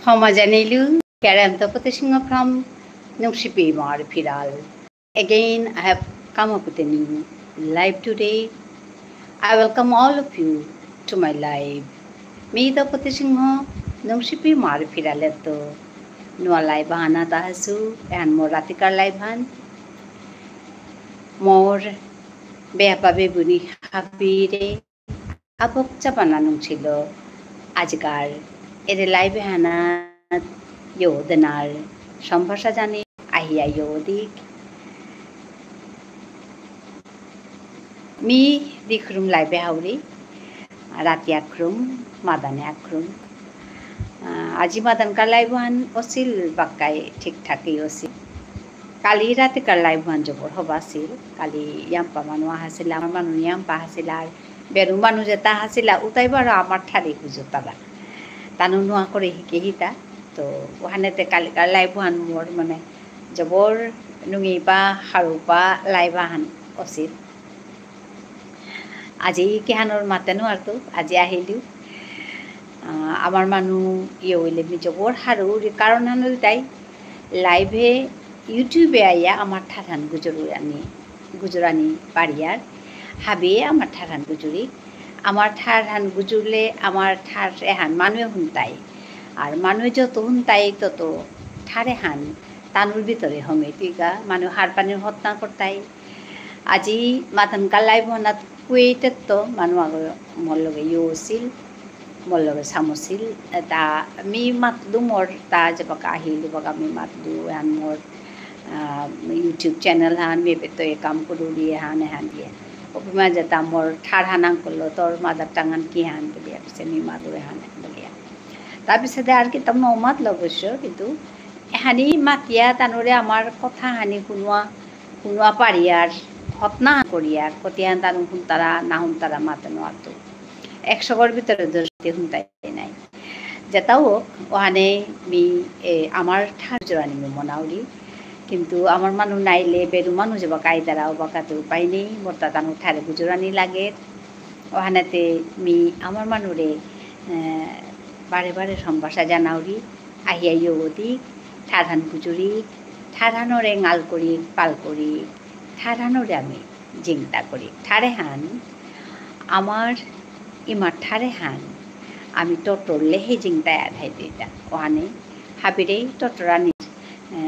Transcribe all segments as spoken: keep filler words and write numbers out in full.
ক্ষমা জানিলু, কেরাম তপতি সিংহ from নুংশিপি মার ফিরাল। Again, I have come up with a new live today. I welcome all of you to my live. মি তপতি সিংহ নুংশিপি মার ফিরালেত্ত নুয়া live আহানাত আহেসু, এহান মোর রাতিকার live হান। মোর বেয়াপা বেবুনি হাবিরে আবক চাপানা নুংসিল আজিকার এরে live হানাত য়ৌ দেনার সম্ভাষা জানি আহিয়া য়ৌ দিক। মি দিখরুম live হাউরি, রাতি আখরুম, মাদানে আখরুম। আহ, আজি মাদানকার live হান অসিল বাক্কাই ঠিকঠাকই অসিল। কালি রাতিকার live হান জবর হবা আসিল। কালি ইয়াম্পা মানু আহাসিলা, আমার মানু ইয়াম্পা আহাসিলা, আর বেরু মানু যেতা আহাসিলা, উতাই বারো আমার ঠারে গুজুরতারা। তানু নুয়া করে হিকে হিতা। তো, ওহানেতে কালিকার live হান মোর মানে জবর নুঙিপা, হারুপা live হান অসিল। আজি কিহানর মাতে নুয়ারতু, আজি আহিলু। আহ, আমার মানু ইয়ে হইলে মি জবর হারৌরি কারণ হান ইলতাই live এ YouTube এ আইয়া আমার ঠারহান গুজরানি, গুজরানি পারিয়ার। হাবিয়ে আমার ঠারহান গুজুরি। আমার ঠারহান গুজুরলে আমার ঠার এহান মানুয়ে হুনতাই। আর মানুয়ে যত হুনতাই তত ঠার এহান তানুর ভিতরে হমে তুইগা মানু হারপানির হত্না করতাই। আজি মাতান কালাই বনাত কুয়েইতেত্ত মানু আগো মোর লগে ইয়ো আছিল, মোর লগে সামছিল। তা মি মাতলু মোর তা যেবাকা আহিলু বাকা মি মাতলু এহান মোর, আহ, YouTube channel হান মি বেতই কাম করুরি এহান এহান দিয়ে। অপিমা যেতা মোর ঠার হান আঙকরল তোর mother tongue হান কিহান বুলিয়া পিছে মি মাতলু এহান বুলিয়া। তা পিছে দে আর কিতা মি মাতলু অবশ্য, কিন্তু এহানি মাতিয়া তানুরে আমার কথা হানি হুনুয়া হুনুয়া পারিয়ার, হতনা করিয়ার, কতিয়ান তানু হুনতারা, না হুনতারা মাতে নুয়ারতু। একশো গর ভিতরে দশটি হুনতাই নাই। যেতা হোক, ওহানে মি, এ, আমার ঠার গুজরানি মি মনাউরি। কিন্তু আমার মানু নাইলে, বেরু মানু যেবাকা আইতারা, ওবাকাতে উপায় নেই, মোরতা তানু ঠারে গুজরানি লাগে। ওহানেতে মি আমার মানুরে, এ, বারে বারে সম্ভাষা জানাউরি। আহিয়া ইয়ো দিক, ঠারহান গুজুরিক, ঠারহানরে ঙাল করিক, পাল করিক, ঠারহানরে আমি জিংতা করিক। ঠারেহান, আমার ইমার ঠারেহান, আমি টটরলেহে জিংতায় আধাই দিতা। ওহানে হাবিরে টটরানি, এ,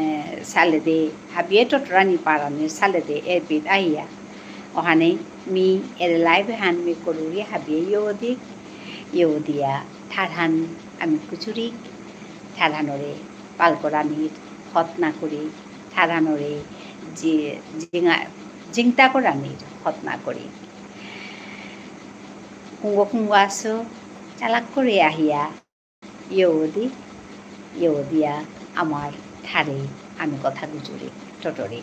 সালেদে, হাবিয়ে টটরানি পারানি সালেদে এরপিত আহিয়া। ওহানে মি এরে live হান মি করুরি হাবিয়ে ইয়ো দিক, ইয়ো দিয়া ঠারহান আমি গুজুরিক, ঠারহানরে পাল করানির হতনা করি, ঠারহানরে জি-, জিঙা-, জিংতা করানির হতনা করি। কুঙ্গ কুঙ্গ আসো, চালাক করে আহিয়া, ইয়ো দি, ইয়ো দিয়া আমার ঠারে আমি কথা গুজুরি, টটরি।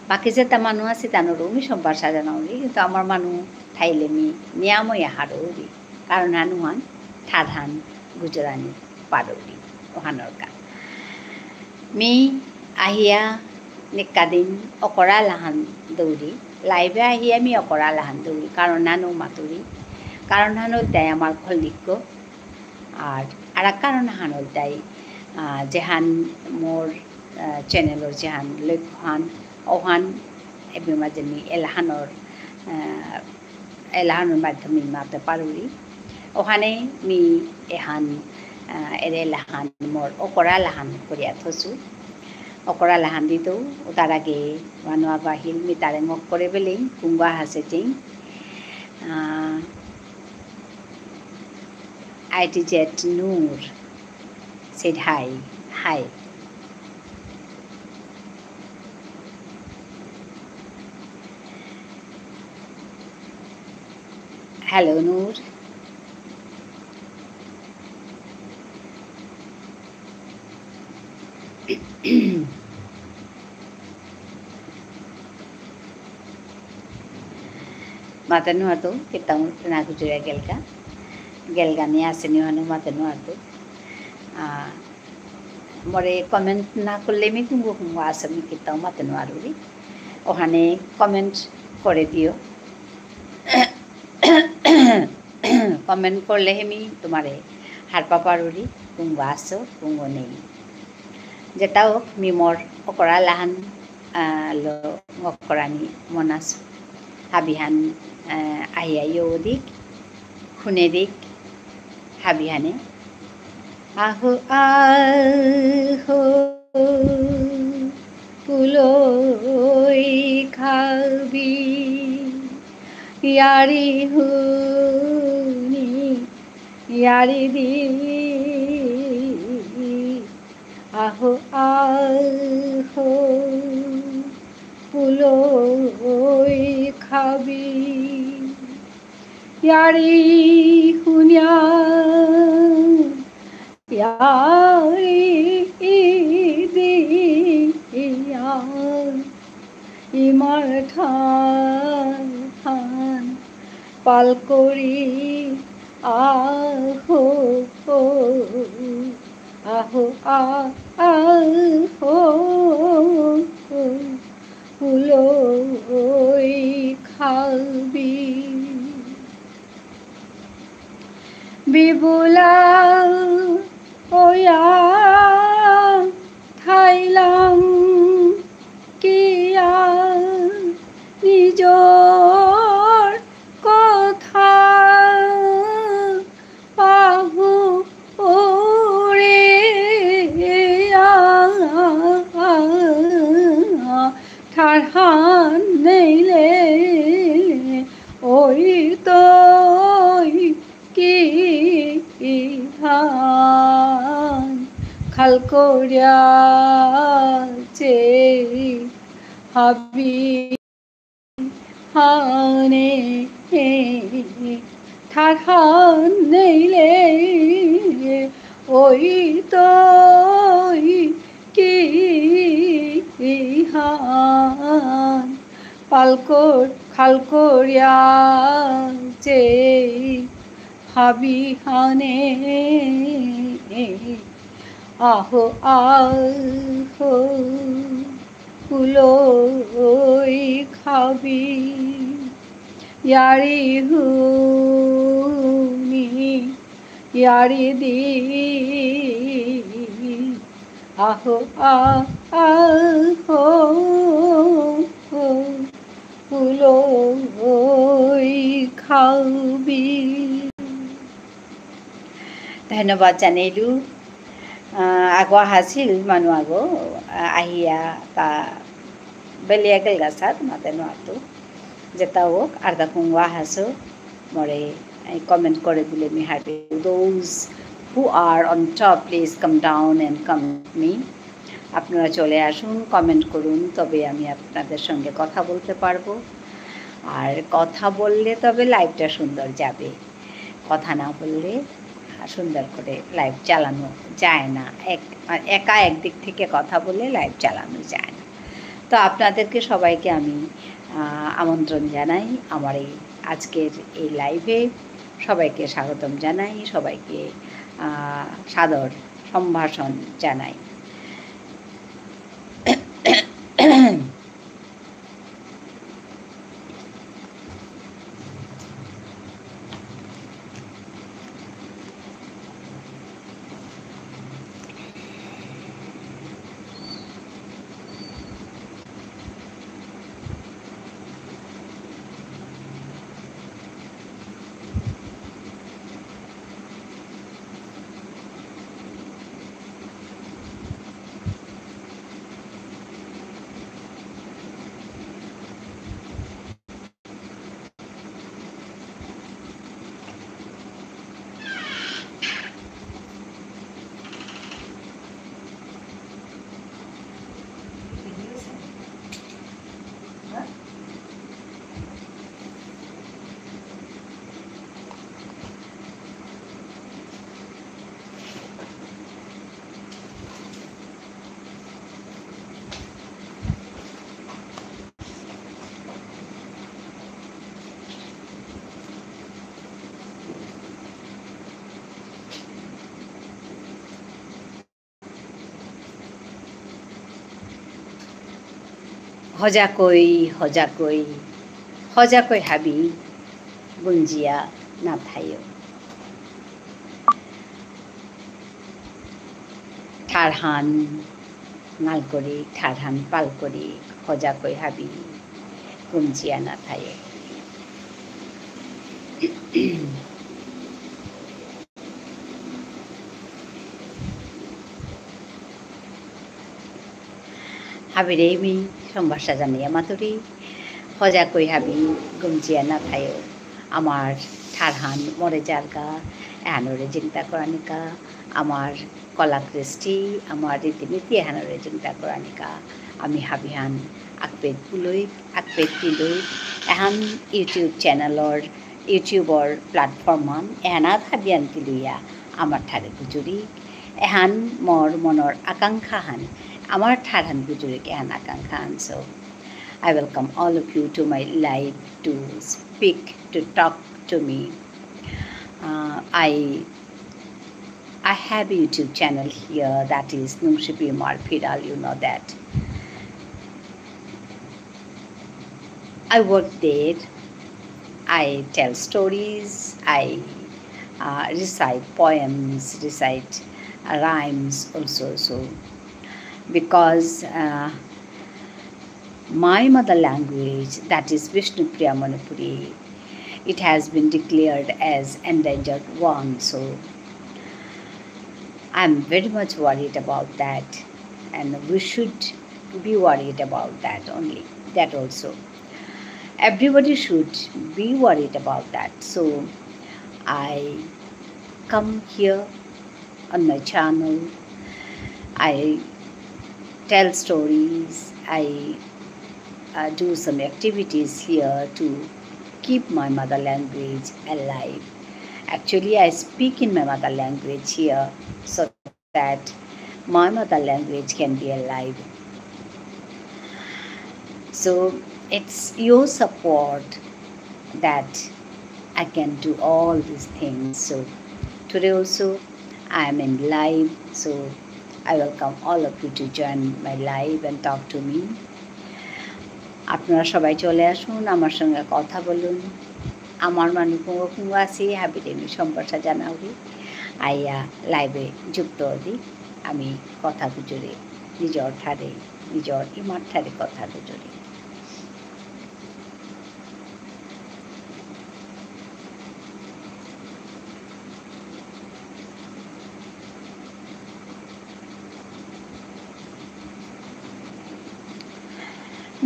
বাকি যেতা মানু আছে, তানুরও মি সম্ভাষা জানাউরি, কিন্তু আমার মানু থাইলে মি নিয়ামই হারৌরি। কারণ হানুহান ঠারহান গুজরানি পারৌরি ওহানরকা। মি আহিয়া নিকাদিন অকরা লাহান দৌরি, live এ আহিয়া মি অকরা লাহান দৌরি, কারণ হানু মাতুরি, কারণ হানু তাই আমার খলিক। আর আরাক কারণ হান ইলতাই, আহ, যেহান মোর, আহ, channel র যেহান লক্ষ্যহান, ওহান, এবে মাঝে মি এলাহানর, আহ, এলাহানর মাধ্যমে মাতে পারুরি। ওহানে মি এহান, আহ, এরে এলাহান মোর অকরা লাহান করিয়া থসু। অকরা লাহান দিতৌ, উতার আগে মানু আগ আহিল মি তারে ঙক করে বেলেই, কুঙ্গ আহেসে যেই। আহ, I T Z Noor said hi. Hi. Hello, Noor. মাতে নুয়ারতৌ, কিতাও না গুজুরিয়া গেলগা। গেলগা নি আসে নি হানু মাতে নুয়ারতৌ। আহ, মোরে comment না করলে মি কুঙ্গ কুঙ্গ আসে মি কিতাও মাতে নুয়ারুরি। ওহানে comment করে দিও। Comment করলেহে মি তোমারে হারপা পারুরি, কুঙগ আসো, কুঙগ নেই। যেতাউ মি মোর অকরা লাহান, আহ, লো অকরানি মনাসু। হাবিহান, আহ, আহিয়া ইয়ো দিক, হুনে দিক, হাবিহানে। আহো, আহো, পুলই খাবি, য়ারি হুনি, য়ারি দি। আহো, আহো, পুলই খাবি। য়ারি হুনিয়া, য়ারি দিয়া, ইমার ঠারহান পাল করি আহো, আহো, আ-, আহো, পুলই খাবি। বিবুলা অয়া থাইলাং কিয়া নিজর কথা পাহুরিয়া, ঠারহান নেইলে ওই তই কিহান খাল করিয়া যে হাবি হানে, ঠারহান নেইলে ওই তই কিহান পাল কর-, খাল করিয়া যে হাবিহানে। আহো, আহো, পুলই খাবি, য়ারি হুনি, য়ারি দি। আহো, আ-, আহো, পুলই খাবি। ধন্যবাদ জানাইলু। আহ, আগো আহাসিল মানু আগো, আহ, আহিয়া তা বেলিয়া গেলগা সাত মাতে নুয়াতু। যেতা হোক, আরতা কুঙগ আহাসো, মোরে, এই comment করে দিলে me Harpy. Those who are on top, please come down and comment me. আপনারা চলে আসুন, comment করুন, তবে আমি আপনাদের সঙ্গে কথা বলতে পারবো। আর কথা বললে তবে liveটা সুন্দর যাবে। কথা না বললে সুন্দর করে live চালানো যায় না। এক-, একা একদিক থেকে কথা বলে live চালানো যায় না। তো আপনাদেরকে সবাইকে আমি, আহ, আমন্ত্রণ জানাই আমার এই আজকের এই liveএ। সবাইকে স্বাগতম জানাই, সবাইকে, আহ, সাদর সম্ভাষণ জানাই। হজাকৈ, হজাকৈ, হজাকৈ হাবি গুঞ্জিয়া না থাইও। ঠারহান নাল করি, ঠারহান পাল করি, হজাক অই হাবি, গুমজিয়া না থায়ো। হাবিরে মি সম্ভাষা জানাইয়া মাতুরি, হজাক অই হাবি, গুমজিয়া না থায়ো। আমার ঠারহান মরে যারগা, এহানরে চিন্তা করানিকা, আমার কলা কৃষ্টি, আমার রীতিনীতি এহানরে চিন্তা করানিকা, আমি হাবিহান আকপেত পুলই, আকপেত পিলই, এহান YouTube channelর, YouTubeর platformহান, এহানাত হাবিহান পিলইয়া, আমার ঠারে গুজুরি, এহান মোর মনর আকাঙ্ক্ষাহান, আমার ঠারহান গুজুরি এহান আকাঙ্ক্ষাহান। So, I welcome all of you to my live to speak, to talk to me. Uh, I I have a YouTube channel here that is Nungshipi Marpidal, you know that. I work there. I tell stories, I uh, recite poems, recite uh, rhymes also. So, because uh, my mother language, that is Vishnupriya Manipuri, it has been declared as endangered one. So I'm very much worried about that, and we should be worried about that only. That also, everybody should be worried about that. So I come here on my channel. I tell stories. I uh, do some activities here to keep my mother language alive. Actually, I speak in my mother language here so that my mother language can be alive. So it's your support that I can do all these things. So today also I am in live, so I welcome all of you to join my live and talk to me. আপনারা সবাই চলে আসুন, আমার সঙ্গে কথা বলুন। আমার মানু কুঙগ কুঙগ আসি, হাবিরে মি সম্ভাষা জানাউরি। আইয়া liveএ যুক্ত অদি, আমি কথা গুজুরি, নিজর ঠারে, নিজর ইমার ঠারে কথা গুজুরি।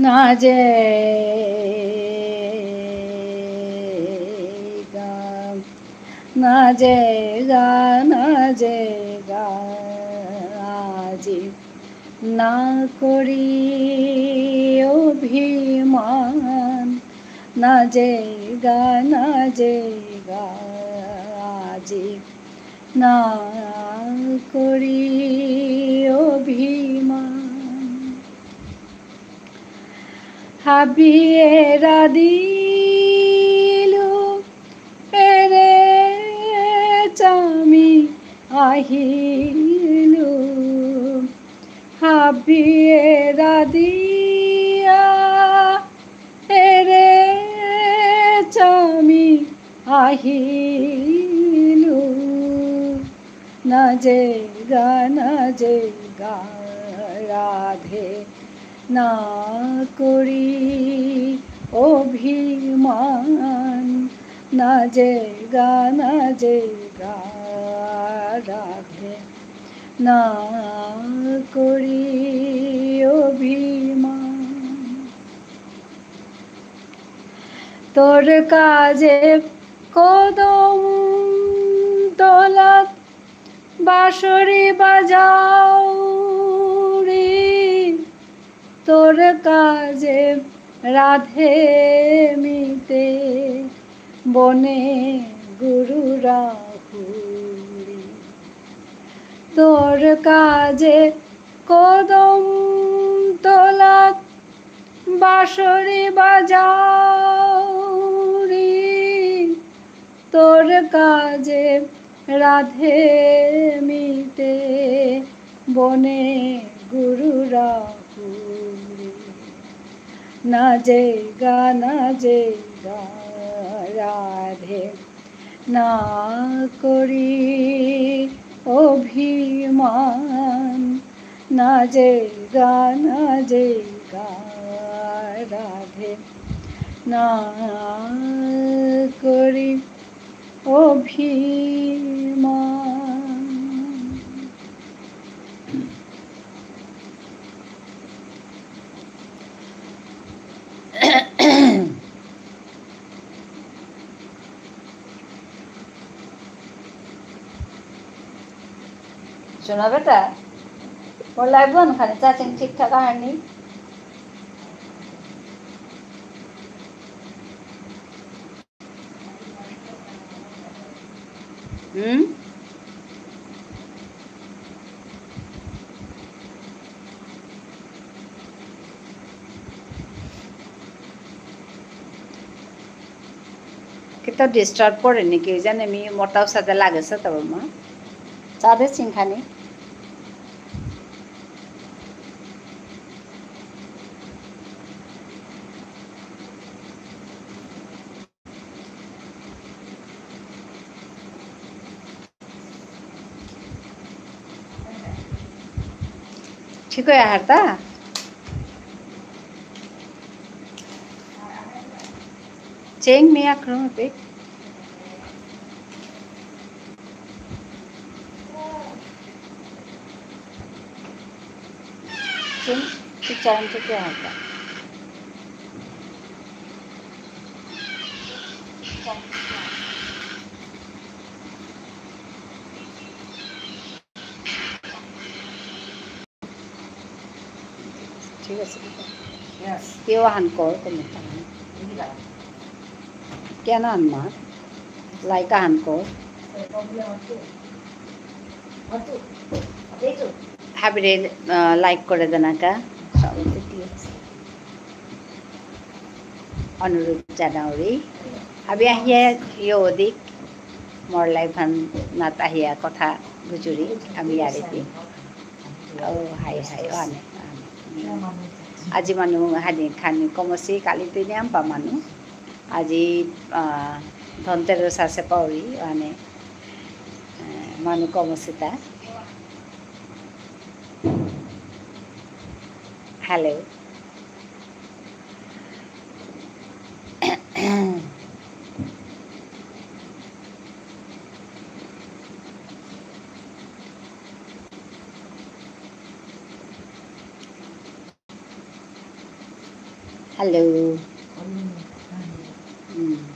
না যেগা, না যেগা, না যেগা আজি। না করি অভিমান, না যেগা, না যেগা আজি, না করি অভিমান। হাবিয়ে রাধিলু, এরে চামি আহিলু। হাবিয়ে রাধিয়া, এরে চামি আহিলু। না যেগা, না যেগা রাধে, না করি অভিমান। না যেগা, না যেগা রাধে, না করি অভিমান। তোর কাজে কদম তলাত বাঁশরি বাজাউরি, তোর কাজে রাধে মিতে বনে গুরু রাহুরি। তোর কাজে কদম তলাত বাঁশরি বাজাউরি, তোর কাজে রাধে মিতে বনে গুরু রাহুরি। না যেগা, না যেগা রাধে, না করি অভিমান। না যেগা, না যেগা, রাধে, না করি অভিমান। সোনা বেটা, মোর live হান খানি চাচিং ঠিকঠাক আহানি? হুম? কিতা disturb করে নাকি? জানে মি মোটাও সাথে লাগেছে তবে মা। চাঁদে চিংখানি। ঠিক হয়ে আহার তা? চেং মি আক্রমণ পে। চেং, উচ্চারণ তো কে হবে? ঠিক আছে, ঠিক আছে। কেউ আহান কর, কোনো তাহান। কেন আন মা? Like আহান কর। হাবিরে, আহ, like করে দেনাকা। সব ঠিক আছে। অনুরোধ জানাউরি। হাবি আহিয়া ইয়ো দিক। মোর live হান নাত আহিয়া কথা গুজুরি। আমি ইয়ারি দিম। ও, হাই, হাই, ও, আনে, আনে। আজি মানু হানি খানি কমসি, কালি তো নিয়াম পা মানু। আজি, আহ, ধনতেরস আছে পাউরি, মানে, আহ, মানু কমসি তা। Hello. Hello. হুম।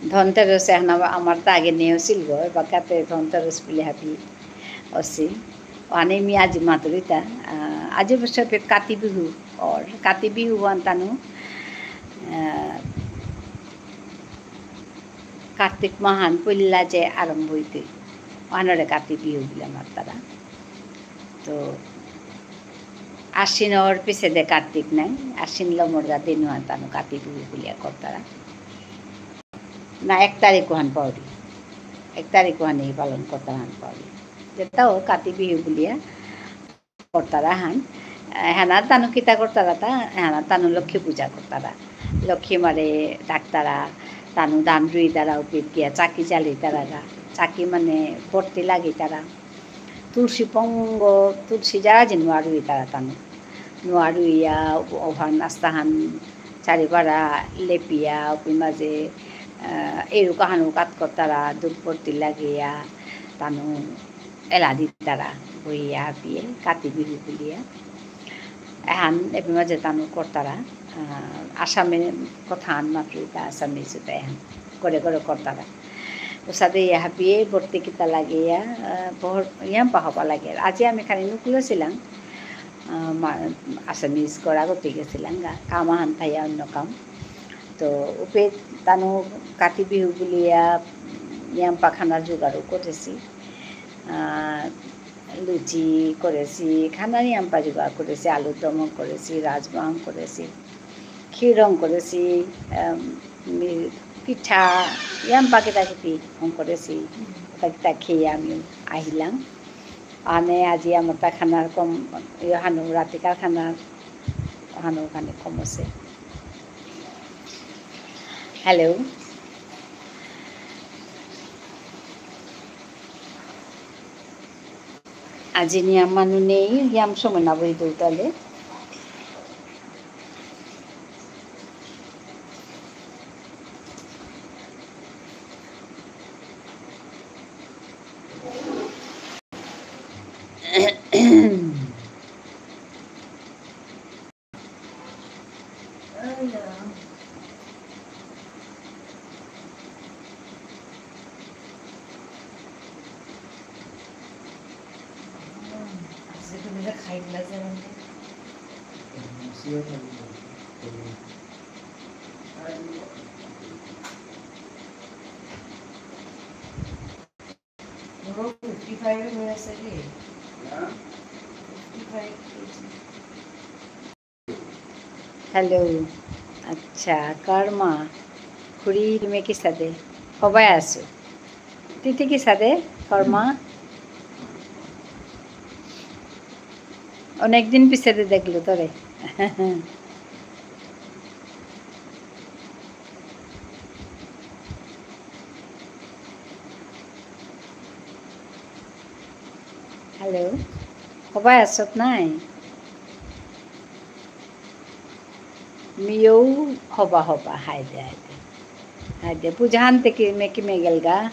ধনতেরস এহান আমার তা আগে নেওসিল গো, এবাকাতে ধনতেরস বুলে হাবি অসি। অহানে মি আজি মাতুরিতা, আহ, আজি অবশ্য পে কাতি বিহু, অর কাতি বিহু হান তানু, আহ, কার্তিক মাহান পইলা যে আরম্ভ হইতে, অহানরে কাতি বিহু বুলে মাততারা। তো আশ্বিনর পিছেদে কার্তিক নাই, আশ্বিন লমরদা দিন হান তানু কাতি বিহু বুলিয়া করতারা। না, এক তারিখ হান পাউরি, এক তারিখ হান এই পালন করতারা হান পাউরি। যেতাও কাতি বিহু বুলিয়া করতারা হান, আহ, হানা তানু কিতা করতারা তা, হানা তানু লক্ষ্মী পূজা করতারা। লক্ষ্মী মারে ডাকতারা, তানু ধান রুইতারা, উপিত গিয়া চাকি জ্বালিতারা গা, চাকি মানে বর্তি লাগিতারা। তুলসী পঙ্গ, তুলসী যা যে নুয়া রুইতারা তানু। নুয়া রুইয়া, অহান আস্তাহান চারিপারা লেপিয়া, উপি মাঝে, আহ, এরুকাহানু কাত করতারা, ধূপ বর্তি লাগিয়া, তানু এলা দিতারা, বইয়া পিয়ে, কাতি বিহু বুলিয়া। এহান, এপি মাঝে তানু করতারা, আহ, আসামে কথাহান মাতুরিতা, আসামে সুতা এহান, করে করে করতারা। উসাদে ইয়া হাবিয়ে বর্তি কিতা লাগিয়া, আহ, বহর, ইয়াম পাহবা লাগে। আজি আমি খানি নুকুলো ছিলাম, আহ, মা-, আসামিজ করা গতি গেছিলাম গা, কাম আহান থাইয়া অন্য কাম। তো উপে তানু কাতি বিহু বুলিয়া, ইয়াম পাখানার জোগাড়ও করেছি। আহ, লুই জি করেসি, খানা নিয়াম পা যোগাড় করেসি, আলুর দম করেসি, রাজমা করেসি, ক্ষীরং করেসি, আম, মি-, পিঠা, ইয়াম পা কিতা কিতি হং করেসি, তা কিতা খেয়ে আমি আহিলাম। আনে আজি আমার তা খানার কম, ইয়ে হানু রাতিকার খানার হানু খানি কম আছে। হ্যালো। আজি নিয়াম মানু নেই, ইয়াম সময় না বই দৌতালে। মোরও fifty five হয়ে আছে রে। Fifty five KG. হ্যালো। আচ্ছা, কর্মা। খুড়ি, তুমি কিসাদে? হবাই আছো? তিতি কিসাদে? কর্মা? অনেকদিন পিছেদে দেখলো তোরে। হ্যালো, হবাই আসত নাই? মিয়ৌ হবা হবা, হাই দে, হাই দে। হাই দে, পূজা হানতে কি মে কি মে গেলগা?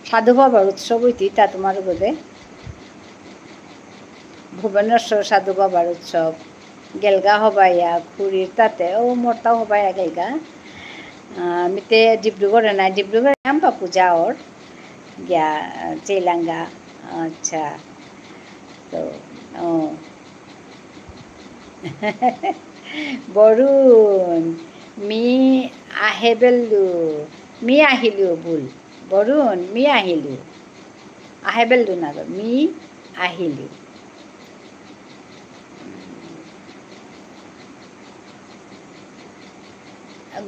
সাধু বাবার উৎসব হইতে তা তোমার বোধে ভুবনেশ্বর সাধু বাবার উৎসব। গেলগা হবাইয়া খুড়ির তাতে, ও মোরতাও হবাইয়া গেলগা। আহ, মিতে ডিব্রুগড়ে নাই, ডিব্রুগড়ে আমপা পূজা ওর গিয়া, আহ, চেলাঙ্গা। আচ্ছা, তো, ও। বরুণ, মি আহেবেলু, মি আহিলু বুল। বরুণ, মি আহিলু। আহেবেলু না গো, মি আহিলু।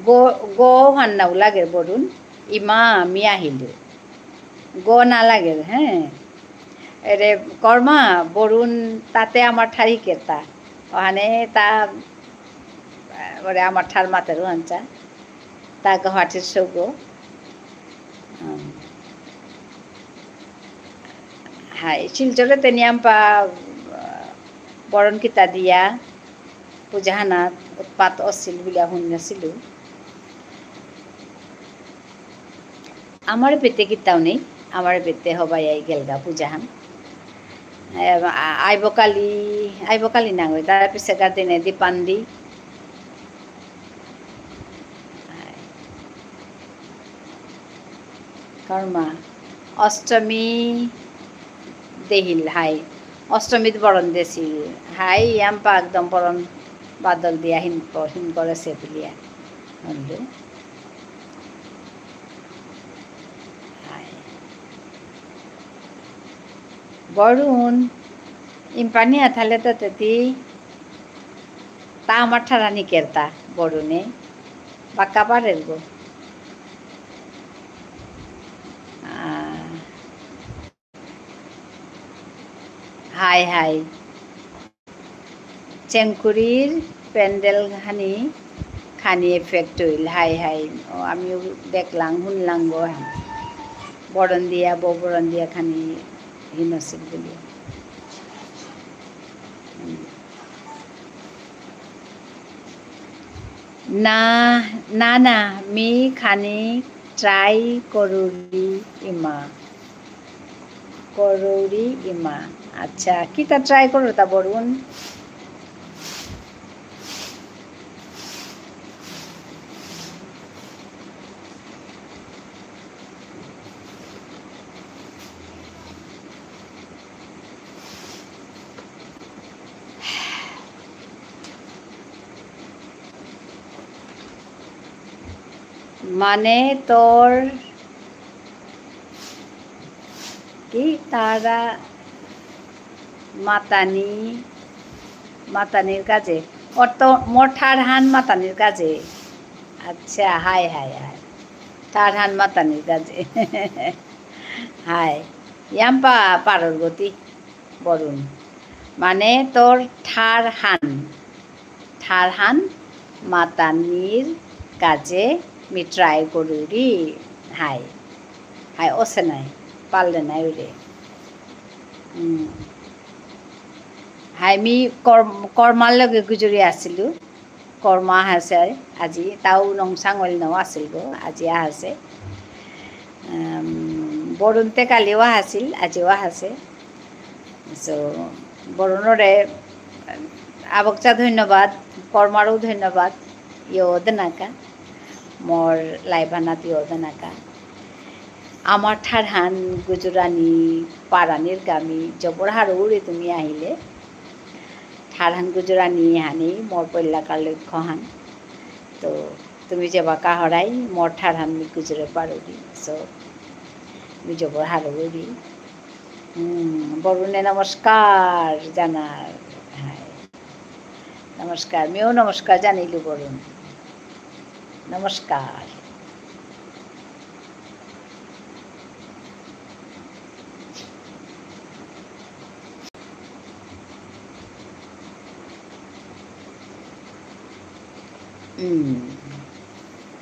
গ, গ হান নাও লাগে বরুণ, ইমা মি আহিলু। গ না লাগে, হ্যাঁ। এরে কর্মা, বরুণ তাতে আমার ঠারি কেতা। ওখানে তা, ওরে আমার ঠার মাতের হানচা। তা গুয়াহাটির সৌগ। উম। হাই, শিলচরে তেনিয়াম পা, আহ, বরণ কিতা দিয়া, পূজা হানা উৎপাত অসিল বুলিয়া শুনিয়াছিলু। আমার বেতে কিতাও নেই, আমার বেতে হবাই আই গেলগা পূজা হান। এ, আ-, আইব কালি, আইব কালি না গই, তার পিছে গাদিনে দীপান্দি। কর্মা, অষ্টমী দেহিল হাই, অষ্টমীত বরণ দেসিল হাই, ইয়াম পা একদম বরণ বাদল দিয়া হিন ক-, হিন করেসে বুলিয়া বললু। হাই। বরুণ, ইম্পানি আথালে তো তেতি, তা আমার ঠারানি কেরতা, বরুণে, বাক্কা পারের গো। আহ, হাই হাই। চেংকুরির প্যান্ডেল খানি, খানি effect হইল, হাই হাই। ও, আমিও দেখলাম, শুনলাম গো, হ্যাঁ। বরণ দিয়া, বউ বরণ দিয়া খানি হিনসিল বুলি। হুম। না, না, না, মি খানি try করুরি ইমা। করৌরি ইমা। আচ্ছা, কিতা try করো তা বরুণ? মানে তোর কি তারা মাতানি, মাতানির কাজে? অর তো মোর ঠারহান মাতানির কাজে। আচ্ছা, হাই, হাই, হাই। ঠারহান মাতানির কাজে। হাই। ইয়াম্পা পারর গতি, বরুণ। মানে তোর ঠারহান। ঠারহান মাতানির কাজে মি try করুরি। হাই। হাই, অসে নাই। পারলে নাই ওরে। উম। হাই, মি কর্ম-, কর্মার লগে গুজরি আসিলু। কর্মা আহাসে আজি, তাও নংসাং অইল ন আসিল গো, আজি আহাসে। উম, বরুণতে কালিও আহাসিল, আজিও আহাসে। So, বরুণরে আবকচা ধন্যবাদ, কর্মারও ধন্যবাদ, ইয়ো দেনাকা, মোর live আনাত ইয়ো দেনাকা। আমার ঠারহান গুজরানি পারানির গামি জবর হারৌরি তুমি আহিলে। ঠারহান গুজরানি হানি মোর পল্লাকার লক্ষ্যহান। তো তুমি যেবাকা হরাই মোর ঠারহান মি গুজরে পারুরি। So, মি জবর হারৌরি। হুম, বরুণে নমস্কার জানার। হাই। নমস্কার। মিও নমস্কার জানিলু বরুণ। নমস্কার। উম।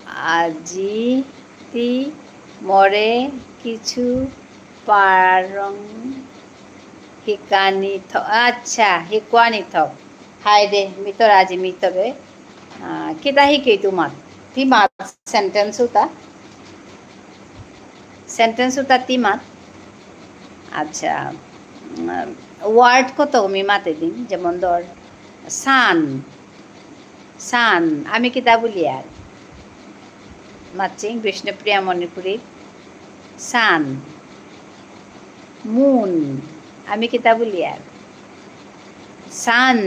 আজি তি মরে কিছু পারং হিকানি থ-, আচ্ছা, হিকুয়ানি থক। হাই দে, মিতর আজি মিতরে। আহ, কিতা হিকেই তোমার? তি মাত sentence উতা? Sentence উতা তি মাত? আচ্ছা, উম, word কত মি মাতে দিম, যেমন ধর, sun। Sun, আমি কিতা বুলিয়ার? মাচিং বিষ্ণুপ্রিয়া মণিপুরী, sun। Moon, আমি কিতা বুলিয়ার? Sun।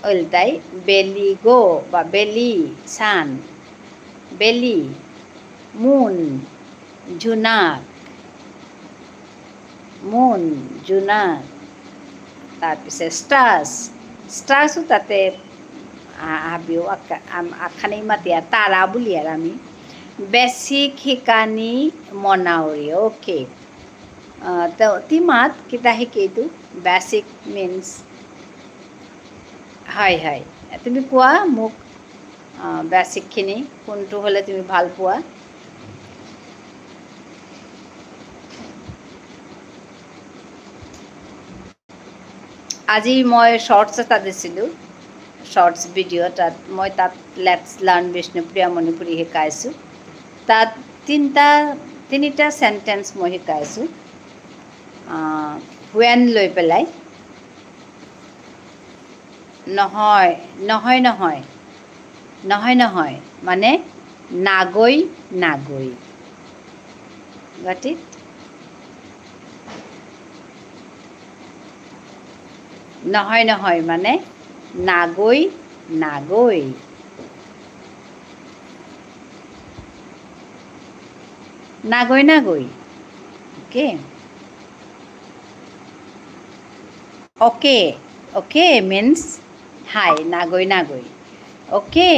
ওলতাই বেলি গো বা বেলি, sun। বেলি, moon, জুনাক। Moon, জুনাক। তার পিছে stars। Stars ও তাতে আ-, আবিও আকা-, আম-, আখানেই মাতিয়ার, তারা বুলিয়ার আমি। Basic হিকানি মনাউরি, okay। আহ, তো তি মাত কিতা হিকেইতু? Basic means, হয়, হয়। তুমি কোৱা মোক, আহ, basic খিনি কোনটো হ'লে তুমি ভাল পোৱা? আজি মই shorts এটা দিছিলোঁ, shorts video এটাত। মই তাত Let's Learn Bishnupriya Manipuri শিকাইছোঁ। তাত তিনিটা, তিনিটা sentence মই শিকাইছোঁ। আহ, when লৈ পেলাই। নহয়, নহয়, নহয়। নহয়, নহয়, মানে নাগৈ, নাগৈ। Got it? নহয়, নহয়, মানে নাগৈ, নাগৈ। নাগৈ, নাগৈ। Okay. Okay. Okay means hi, নাগৈ, নাগৈ। Okay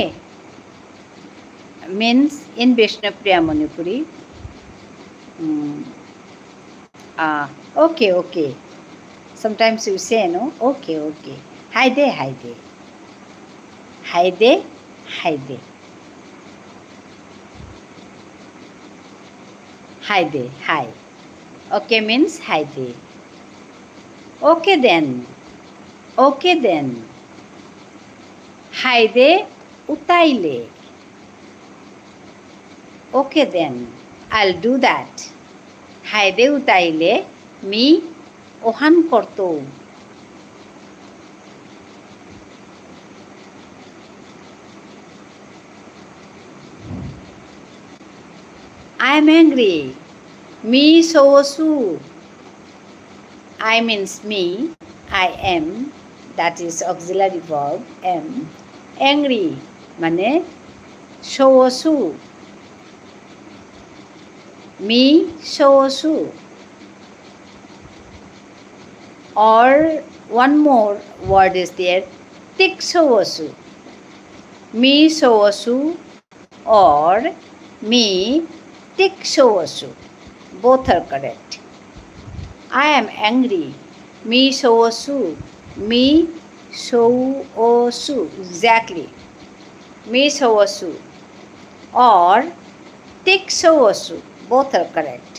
means in Bishnupriya Manipuri, mm, ah, okay, okay. Sometimes you say, no? Okay, okay. Hi there, hi there. Hi there, hi there. Hi there, hi. Okay means hi there. Okay then. Okay then. Hi there, উতাইলে। Okay then, I'll do that. Hi there, উতাইলে মি অহান করতৌ। I am angry. Me সৌসু। I means me, I am, that is auxiliary verb, am, angry, মানে সৌসু। মি সৌসু। Or one more word is there, তিক সৌসু। মি সৌসু or মি তিক সৌসু। Both are correct. I am angry. Me সৌসু। মি সৌসু। Exactly. মি সৌসু। Or তিক সৌসু। Both are correct.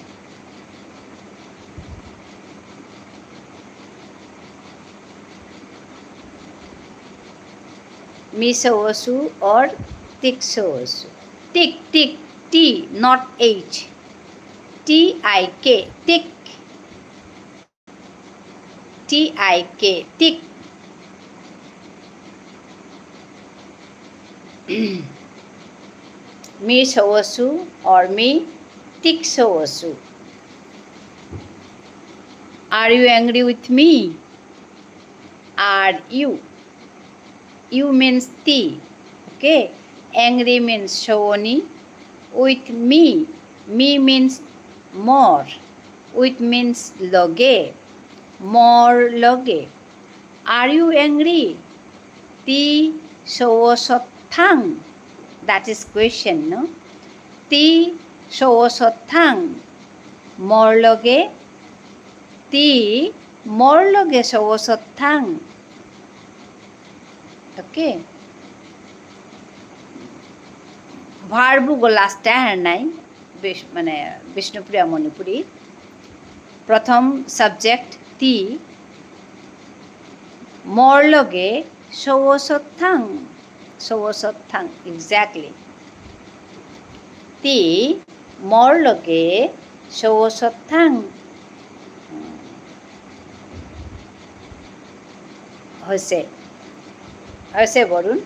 মি সৌসু or তিক সৌসু। তিক, তিক, T, not H. T I K, তিক। T I K, তিক। মি সৌসু or মি তিক সৌসু। Are you angry with me? Are you? You means তি। Okay? Angry means সৌনি। With me. Me means more. With means লগে। মোর লগে। Are you angry? তি সৌসত থাং? That is question, no? তি সৌসত থাং? মোর লগে। তি মোর লগে সৌসত থাং? Okay. Verb গ last এ আহার নাই, বিশ-, মানে, বিষ্ণুপ্রিয়া মণিপুরী। প্রথম subject তি, মোর লগে সৌসত থাং, সৌসত থাং, exactly। তি মোর লগে সৌসত থাং। হৈছে, হৈছে বৰুণ।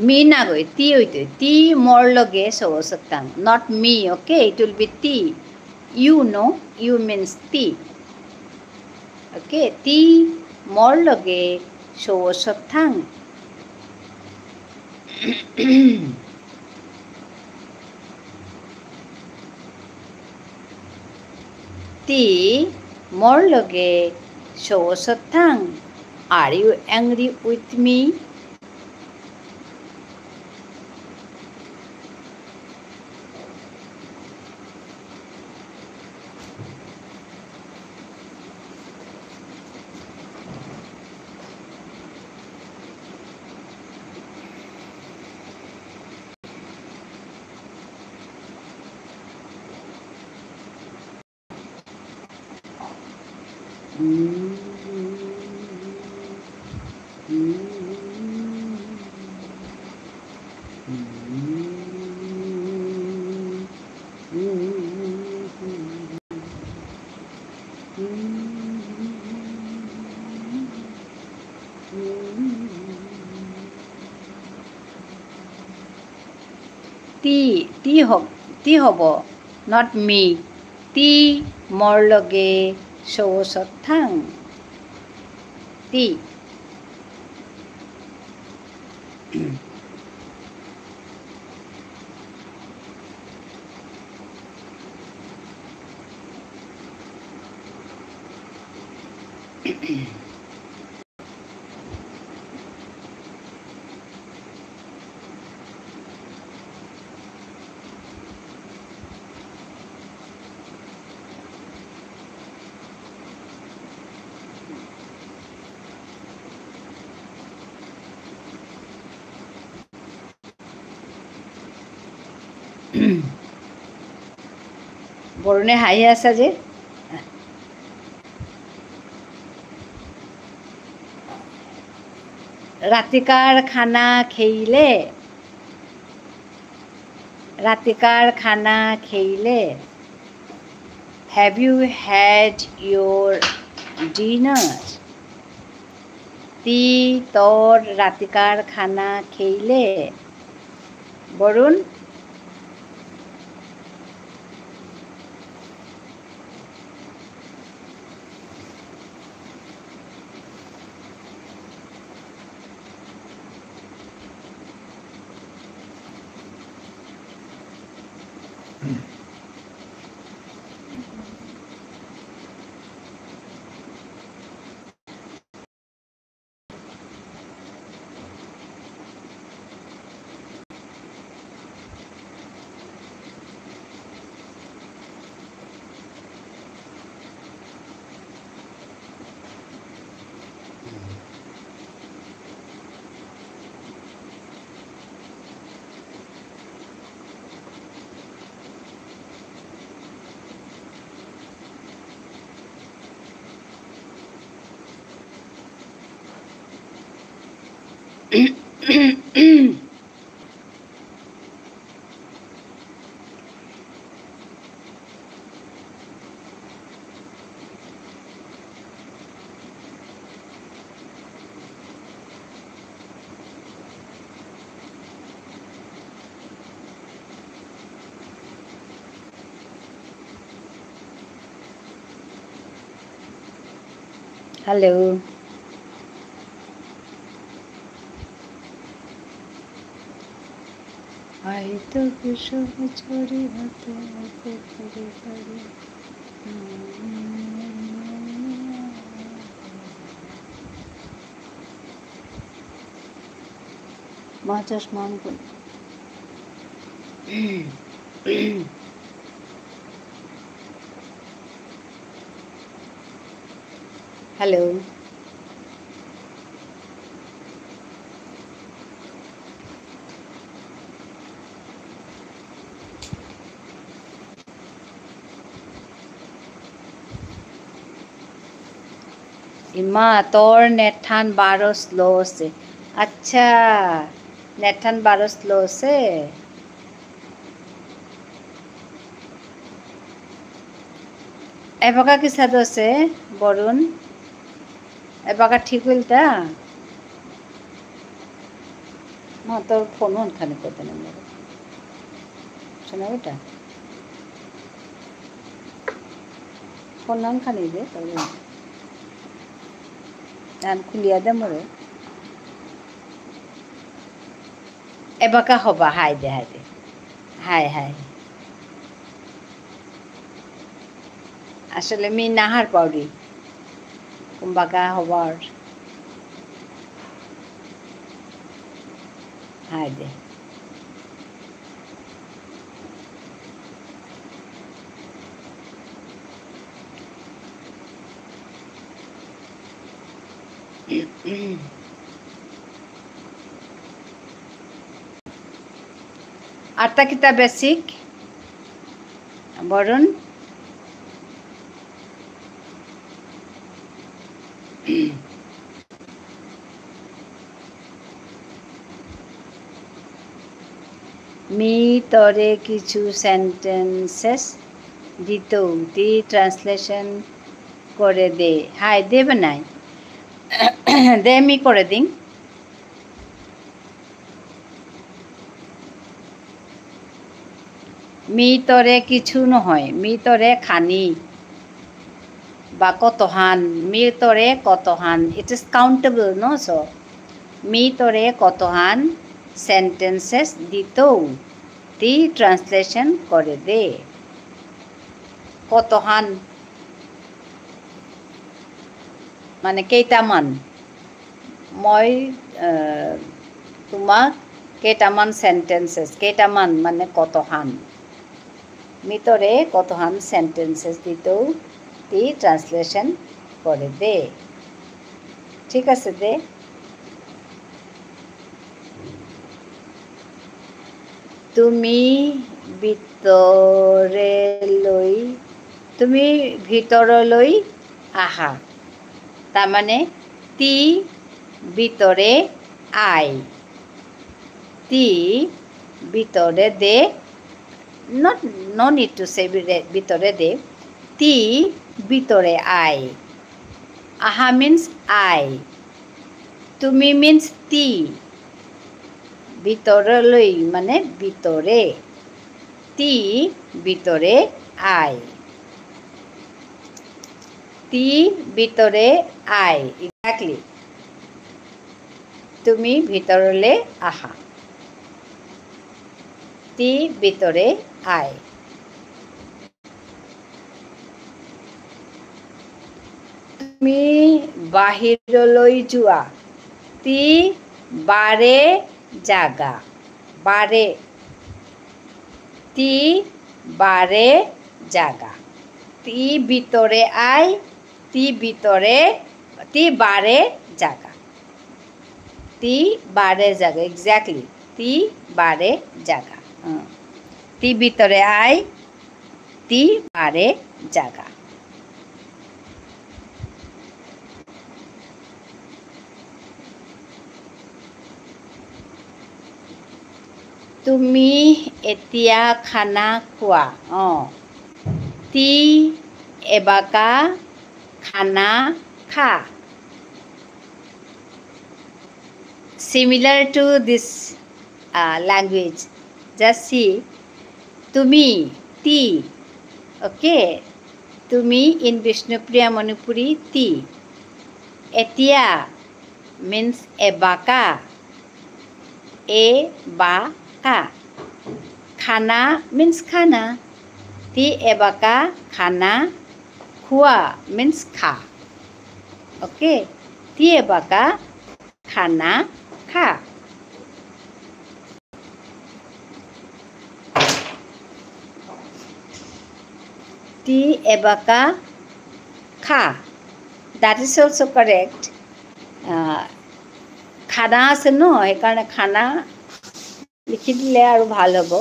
মি নাগই, তি অইতই। তি মোর লগে সৌসত থাং। Not me, okay? It will be তি। You know, you means তি। Okay, তি মোর লগে সৌসত থাং। তি মোর লগে সৌসত থাং। Are you angry with me? তি, তি হব, তি হব, not me। তি মোর লগে সৌসত থাং। তি। বরুণে হাঁহি আসা যে। রাতিকার খানা খেইলে, রাতিকার খানা খেইলে, have you had your dinner? তি তোর রাতিকার খানা খেইলে? বরুণ? হ্যালো। আই তো বিষম ছড়ি হাতে হাতে করে করে। মা চশমা on কর। হ্যালো। ইমা, তোর নেটহান বারো slow আছে। আচ্ছা, নেটহান বারো slow আছে। এবাকা কিসাদে আছে, বরুণ? এবাকা ঠিক হইল তা? মা, তোর ফোন অন খানি করতে না মেরে। শোনা বেটা? ফোন অন খানি দে, তাহলে। আন খুলিয়া দে মোরে। এবাকা হবা, হাই দে, হাই দে। হাই, হাই। আসলে মি নাহার পাউরি। কুম্বাকা হবার। হাই দে। আরতা কিতা basic? বরুণ? মি তোরে কিছু sentences দিতৌ, তি translation করে দে। হাই, দেবে নাই। দে, মি করে দিং। মি তোরে কিছু নহয়, মি তোরে খানি বা কতহান, মি তোরে কতহান, it is countable, no? So, me তোরে কতহান sentences দিতৌ, তি translation করে দে। কতহান মানে কেইটামান। মই, আহ, তোমাক কেইটামান sentences, কেইটামান মানে কতহান। মি তোরে কতহান sentences দিতৌ, তি translation করে দে। ঠিক আছে দে। তুমি ভিতৰলৈ, তুমি ভিতৰলৈ আহা। তাৰমানে, তি ভিতৰে আয়। তি ভিতৰে দে। Not, no need to say ভিতৰে দে। তি ভিতৰে আয়। আহা means I. তুমি means তি। ভিতরলৈ মানে ভিতরে। তি ভিতরে I. তি ভিতরে I. Exactly. তুমি ভিতরলে আহা। তি ভিতরে I. তুমি বাহিরলৈ যোৱা। তি বারে যাগা। বারে। তি বারে যাগা। তি ভিতরে I, তি ভিতরে, তি বারে যাগা। তি বারে যাগা, exactly. তি বারে যাগা। হুম। তি ভিতরে I, তি বারে যাগা। তুমি এতিয়া খানা খোৱা। অ। তি এবাকা খানা খা। Similar to this, uh, language, just see, তুমি, তি, okay? তুমি in Bishnupriya Manipuri, তি। এতিয়া means এবাকা। এবাকা। খানা means খানা। তি এবাকা খানা খোৱা means খা। Okay? তি এবাকা খানা খা। তি এবাকা খা। That is also correct. আহ, খানা আছে ন, সেইকাৰণে খানা লিখি দিলে আৰু ভাল হ'ব।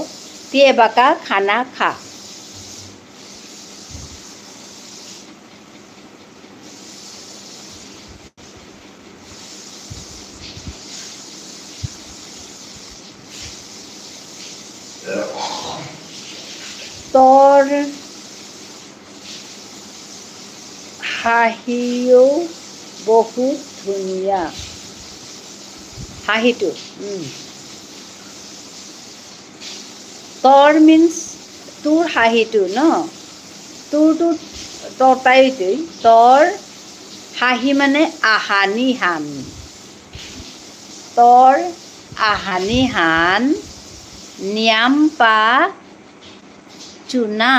তি এবাকা খানা খা। তোৰ হাঁহিও বহুত ধুনীয়া। হাঁহিটো, উম। তোৰ means তোৰ হাঁহিটো ন? তোৰটো ততাইতৈ। তোৰ হাঁহি মানে আহানিহান। তোৰ আহানিহান নিয়াম্পা চুনা।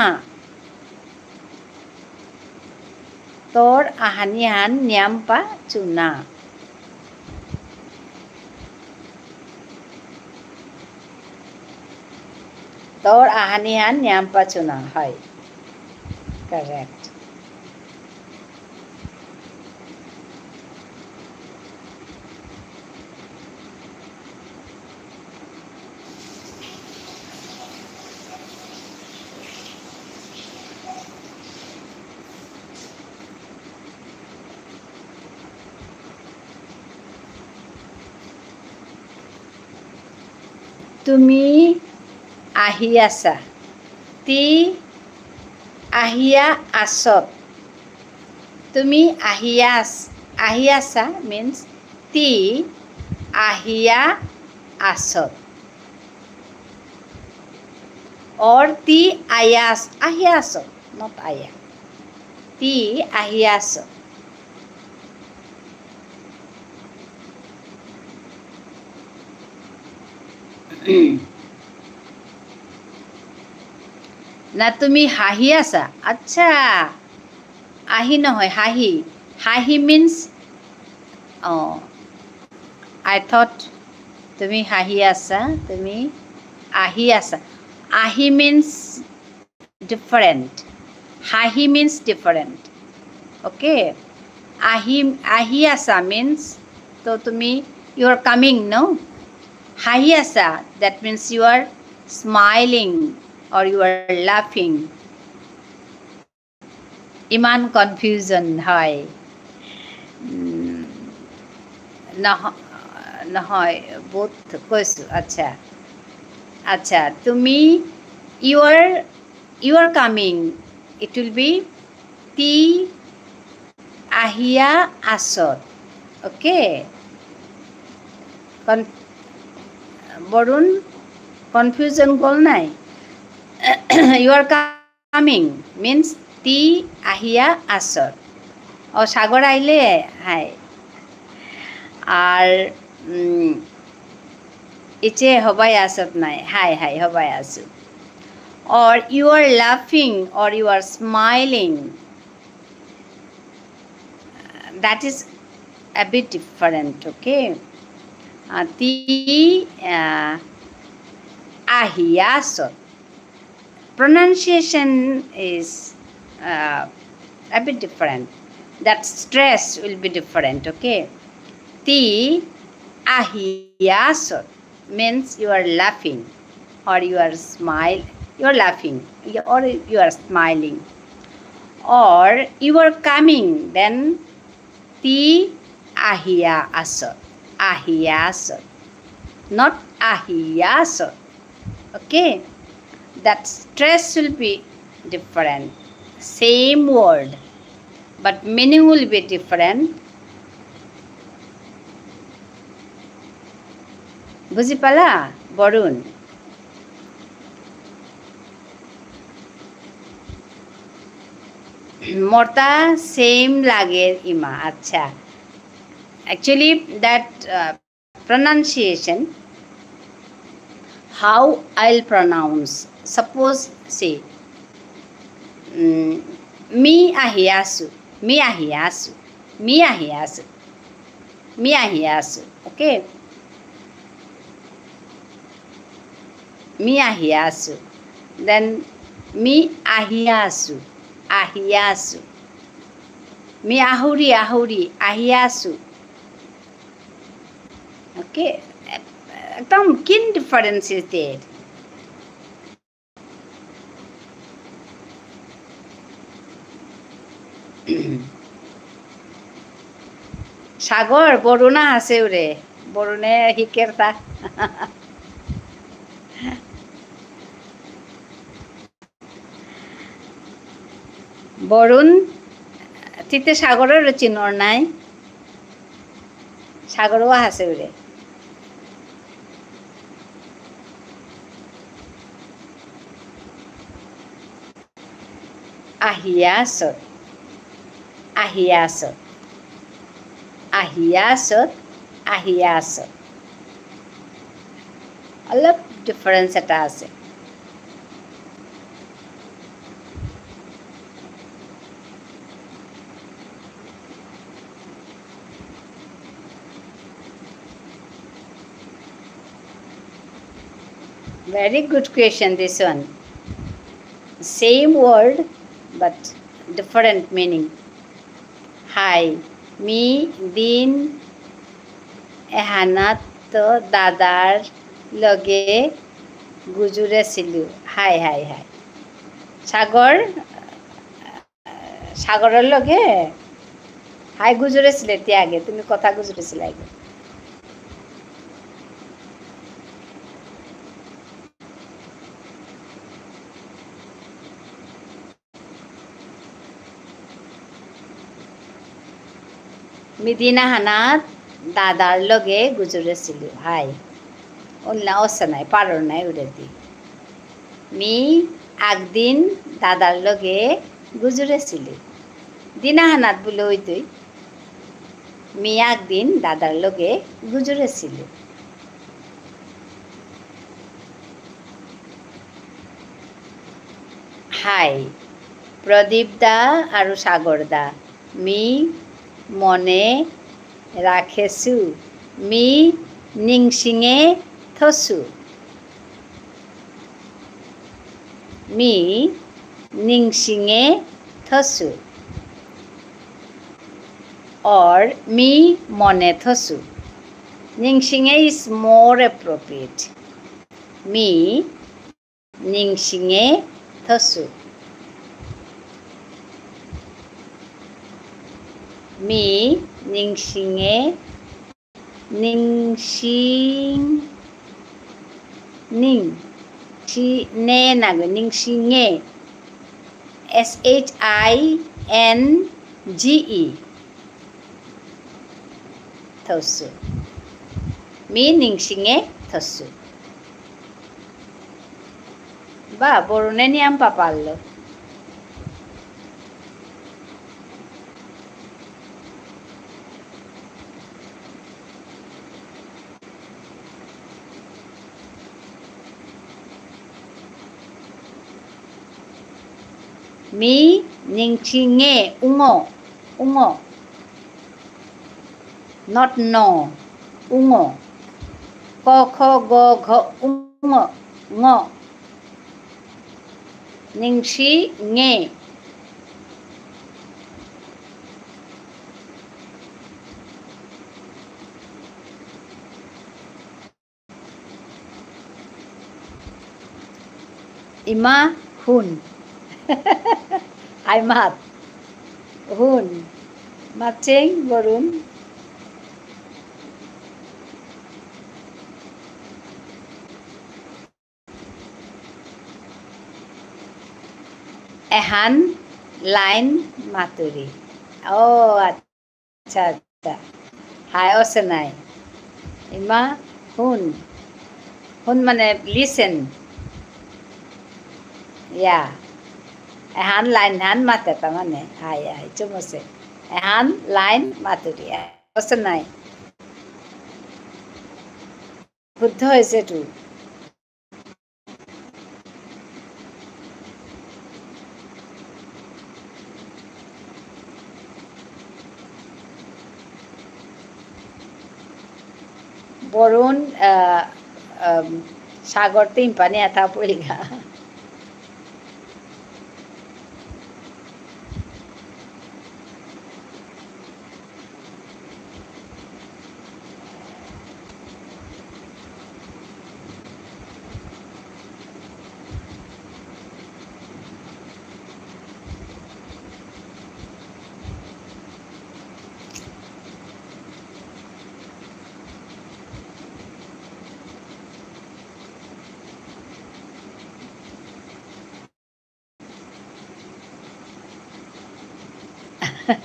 তোৰ আহানিহান নিয়াম্পা চুনা। তোৰ আহানিহান নিয়াম্পা চুনা, হয়। Correct. তুমি আহি আছা। তি আহিয়া আছত। তুমি আহিয়া আছ-, আহি আছা means তি আহিয়া আছত। Or তি আয়া আছ-, আহিয়া আছত, not আয়া। তি আহিয়া আছত। না, তুমি হাঁহি আছা? আচ্ছা, আহি নহয়, হাঁহি। হাঁহি means, অ, I thought তুমি হাঁহি আছা, তুমি আহি আছা। আহি means different. হাঁহি means different. Okay? আহি, আহি আছা means, তো তুমি, you are coming, no? হাঁহি আছা, that means you are smiling or you are laughing. ইমান confusion হয়। উম, নহ-, নহয়, বহুত কৈছো। আচ্ছা, আচ্ছা, তুমি, you are, you are coming, it will be তি আহি আহিয়া আসত। Okay? Con-, বরুণ, confusion গল নাই? You are coming means তি আহিয়া আসত। ও, সাগর আইলে, হাই। আর, উম, ইচে হবাই আসত নাই। হাই, হাই, হবাই আসু। Or you are laughing or you are smiling. That is a bit different, okay? আহ, তি, আহ, আহিয়া আসত। Pronunciation is, uh, a bit different. That stress will be different, okay? তি আহিয়া আসত means you are laughing or you are smile, you are laughing or you are smiling. Or you are coming, then তি আহিয়া আসত, আহিয়া আসত, not আহিয়া আসত। Okay? That stress will be different. Same word, but meaning will be different. বুঝি পালা, বরুণ? মোরতা same লাগে ইমা, আচ্ছা। Actually, that, uh, pronunciation, how I'll pronounce. Suppose, say, উম, মি আহিয়াসু, মি আহিয়াসু, মি আহিয়াসু, মি আহিয়াসু, okay? মি আহিয়াসু। Then, মি আহিয়াসু, আহিয়াসু। মি আহুরি, আহুরি, আহিয়াসু। Okay? একদম কিন difference is there? সাগর, বরুণা আছে ওরে। বরুণে হিকের তা। বরুণ, তিতে সাগররে চিনর নাই? সাগরও আছে ওরে। আহিয়াসত, আহিয়াসত, আহিয়াসত, আহিয়াসত। অলপ difference এটা আছে। Very good question, this one. Same word, but different meaning. হাই, মি দিন এহানাত দাদার লগে গুজুরেসিলু। হাই, হাই, হাই। সাগর, সাগরর লগে? হাই গুজুরেসিলে তি আগে, তুমি কথা গুজুরেসিলে আগে। মি দিন আহানাত দাদার লগে গুজুরেসিলু। হাই। অন্যা অসা নাই, পারর নাই উরেদি। মি আগদিন দাদার লগে গুজুরেসিলু। দিন আহানাত বুলে অইতই। মি আগদিন দাদার লগে গুজুরেসিলু। হাই, প্রদীপ দা আৰু সাগৰ দা, মি মনে ৰাখেসু, মি নিংসিঙে থসু। মি নিংসিঙে থসু। Or মি মনে থসু। নিংসিঙে is more appropriate. মি নিংসিঙে থসু। মি নিংসিঙে নিংসিং, নিং, সি, নে নাগই, নিংসিঙে। S H I N G E। থসু। মি নিংসিঙে থসু। বা, বরুণে নিয়াম পাপাল্লো। মি নিংসিঙে উঙো, উঙো। Not no, উঙো। ক, খ, গ, ঘ, উঙো, ঙ। নিংসিঙে। ইমা হুন। আই মাত। হুন। মাতচেং বরুণ। এহান লাইন মাতুরি। ও, আচ্ছা, আচ্ছা। হাই, অসে নাই। ইমা, হুন। হুন মানে listen। ইয়া। এহান লাইন হান মাতে তা মানে। হাই, হাই, চুমসে। এহান লাইন মাতুরি। অসে নাই। শুদ্ধ হৈছে তো। বরুণ, আহ, আহ, সাগর তিন পানি আতা পড়িগা।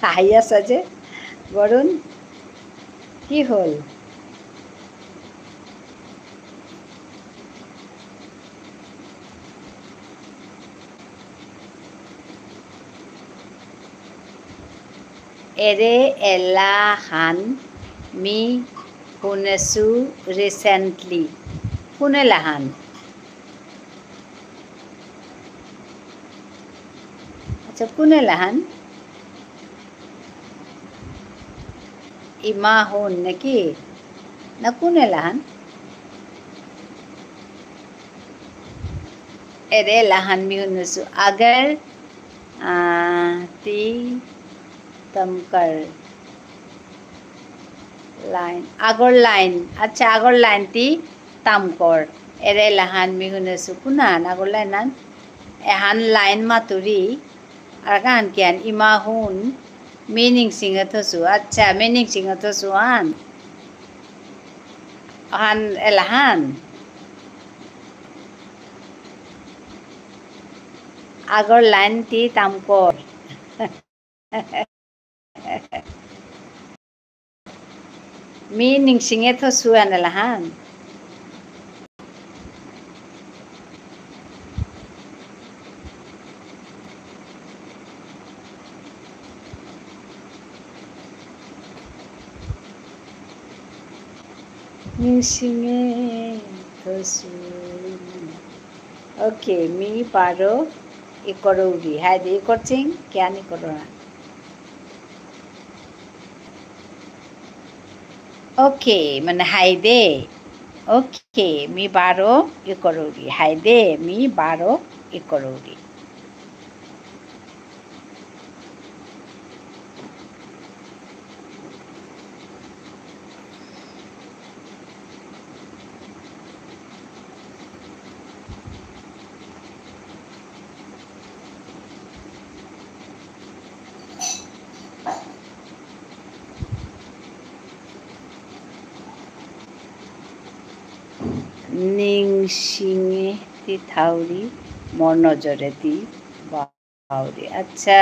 হাই আসা যে, বরুণ, কি হল? এরে এলাহান মি হুনেসু recently। কোন এলাহান? আচ্ছা, কোন এলাহান? ইমা হুন নাকি? না, কোন এলাহান? এরে এলাহান মি হুনেসু। আগর, আহ, তি তমকর। লাইন, আগর লাইন। আচ্ছা, আগর লাইন তি তামকর। এরে এলাহান মি হুনেসু। কুনান আগর লাইন আন? এহান লাইন মাতুরি। আর কান কিয়ান ইমা হুন। মি নিংসিঙে থসু। আচ্ছা, মি নিংসিঙে থসু আন। আহান এলাহান। আগর লাইন তি তামকর। মি নিংসিঙে থসু আন এলাহান। নিংসিঙে থসু। Okay, মি বারো ইকরৌরি। হাই দে ইকরচিং, কিয়ান ইকরনা? Okay, মানে হাই দে। Okay, মি বারো ইকরৌরি। হাই দে, মি বারো ইকরৌরি। নিংসিঙে তি থাউরি, মোর নজরে তি বাউরি। আচ্ছা।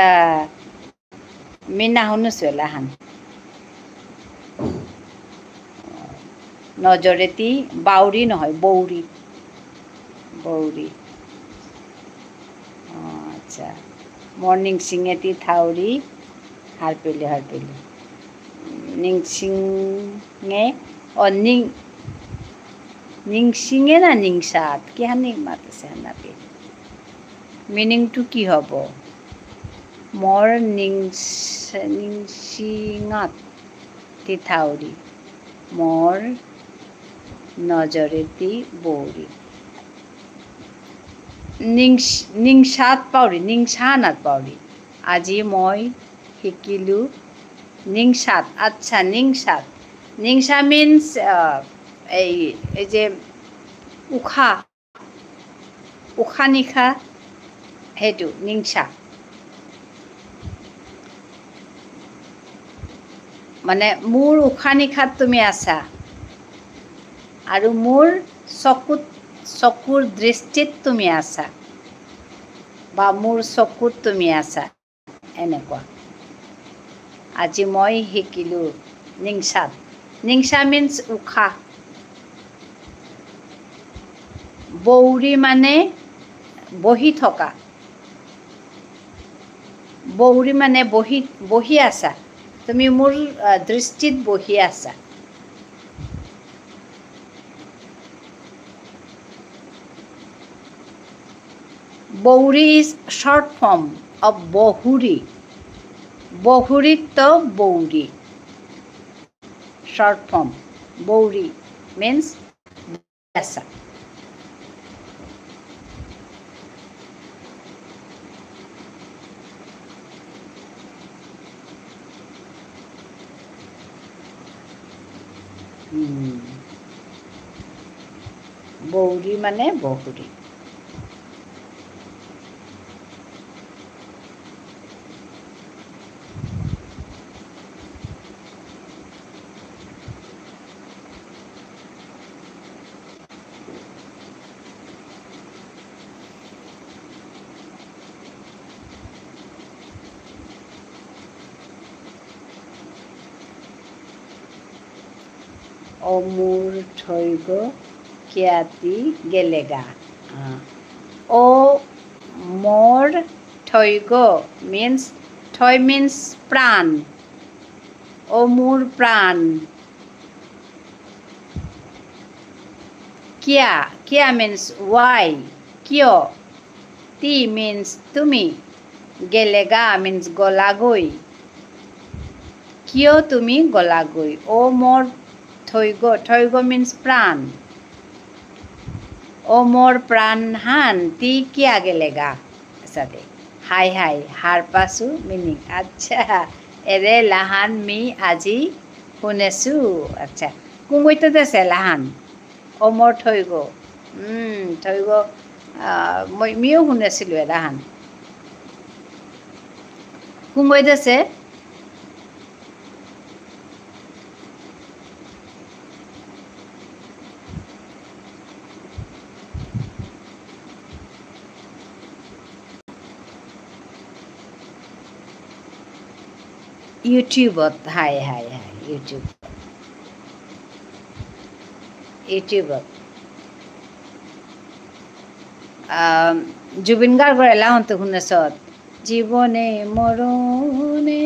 মি না হুনুসু এলাহান। নজরেতি বাউরি নহয়, বৌরি। বৌরি। অ, আচ্ছা। মোর নিংসিঙেতি থাউরি, হারপেলি, হারপেলি। নিংসিঙে, অ, নিং-, নিংসিঙে না নিংসাত? কিহানি মাতেসে হানাপি? Meaning টো কি হব? মোর নিংস-, নিংসিঙাত তি থাউরি। মোর নজরেতি বৌরি। নিংস-, নিংসাত পাউরি, নিংসানাত পাউরি। আজি মই হিকিলু নিংসাত। আচ্ছা, নিংসাত। নিংসা means, আহ, এই, এই যে উশাহ, উশাহ নিশাহ, সেইটো নিংসা। মানে, মোৰ উশাহ নিশাত তুমি আছা, আৰু মোৰ চকুত, চকুৰ দৃষ্টিত তুমি আছা, বা মোৰ চকুত তুমি আছা। এনেকুৱা। আজি মই হিকিলু নিংসাত। নিংসা means উশাহ। বৌৰি মানে বহি থকা। বৌৰি মানে বহি, বহি আছা। তুমি মোৰ, আহ, দৃষ্টিত বহি আছা। বৌৰি is short form of বহুৰি। বহুৰিত্ত বৌৰি। Short form। বৌৰি means আছা। হুম। বৌরি মানে বহুরি। অ মোর থৈগ কিয়াতি গেলেগা। আ, অ মোর থৈগ means, থৈ means প্ৰাণ। অ মোর প্ৰাণ। কিয়া, কিয়া means why, কিয়। তি means তুমি। গেলেগা means গলাগৈ। কিয় তুমি গলাগৈ? অ মোর থৈগ, থৈগ means প্ৰাণ। অ মোর প্ৰাণহান, তি কিয়া গেলেগা? আচ্ছা দে। হাই হাই, হারপাসু meaning। আচ্ছা, এরে লাহান মি আজি হুনেসু। আচ্ছা, কুঙগইত দেসে লাহান? অ মোর থৈগ। উম, থৈগ, আহ, মই, মিও হুনেসিলু এলাহান। কুঙগই দেসে? YouTubeত, হাই, হাই, হাই, YouTube। YouTubeত। আম, জুবিন গাৰ্গর এলাহানতে হুনেসত। জীবনে মরণে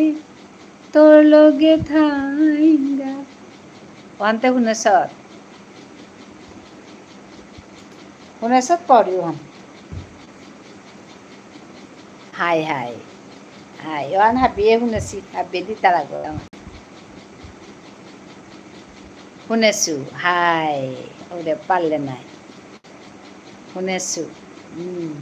তোর লগে থাইঙ্গা। অহানতে হুনেসত? হুনেসত পড়ি অহান। হাই, হাই। হাই, অহান হাবিয়ে হুনেসি, হাবিয়ে দি তারা গো। হুনেসু, হাই। ওরে পারলে নাই। হুনেসু। হুম।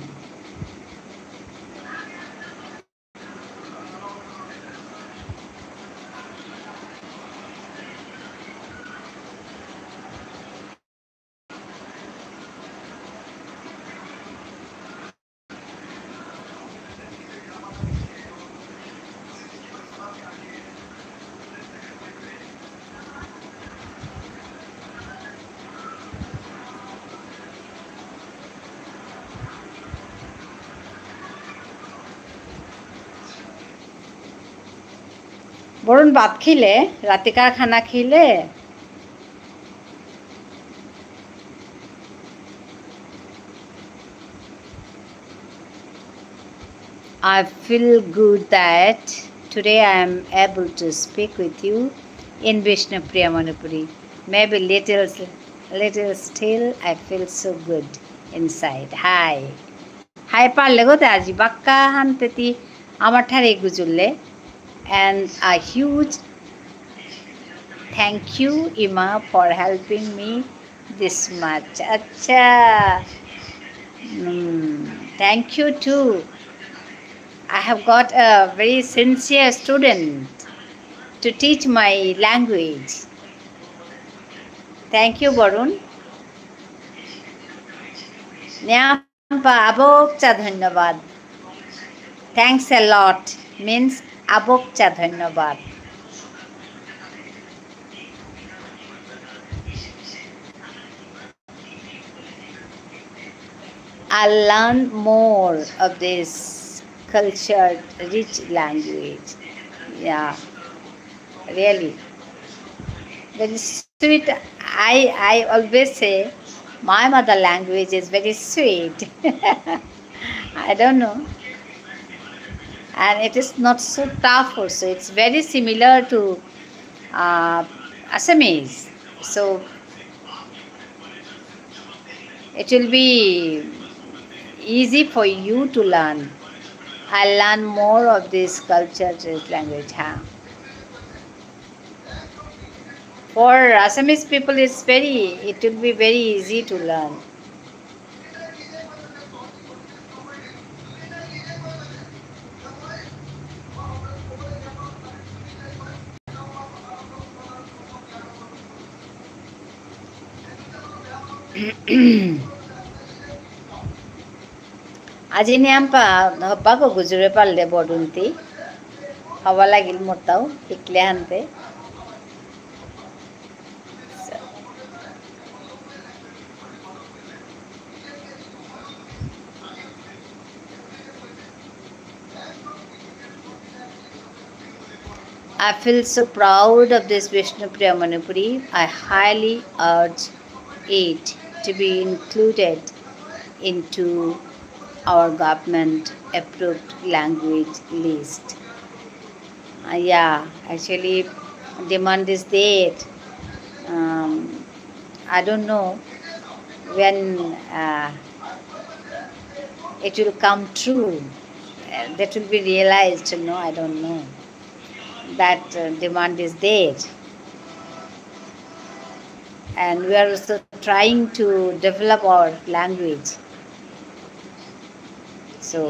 বরুণ ভাত খেলে, রাতিকার খানা খেলে? I feel good that today I am able to speak with you in Bishnupriya Manipuri. Maybe little, little still, I feel so good inside. Hi. Hi, পারলে গো তে আজি বাক্কা হানতে তি আমার ঠারে গুজুরলে। And a huge thank you, Ima, for helping me this much. আচ্ছা। Hmm, thank you too. I have got a very sincere student to teach my language. Thank you, Varun. নিয়াম্পা আবকচা ধন্যবাদ। Thanks a lot means আবকচা ধন্যবাদ। I learn more of this culture, rich language. Yeah, really. Very sweet. I, I always say my mother language is very sweet. I don't know. And it is not so tough also. It's very similar to uh, Assamese. So it will be easy for you to learn. I learn more of this culture, this language. Huh? For Assamese people, it's very, it will be very easy to learn. আজি নিয়াম্পা হব্বাকো গুজুরে পারলে বডুন্তি। হবা লাগিল মোরতাও, হিকলে হানতে। I feel so proud of this Bishnupriya Manipuri. I highly urge it to be included into our government approved language list. Uh, yeah, actually, demand is there. Um, I don't know when uh, it will come true. Uh, that will be realized. No, I don't know. That uh, demand is there. And we are also trying to develop our language. So,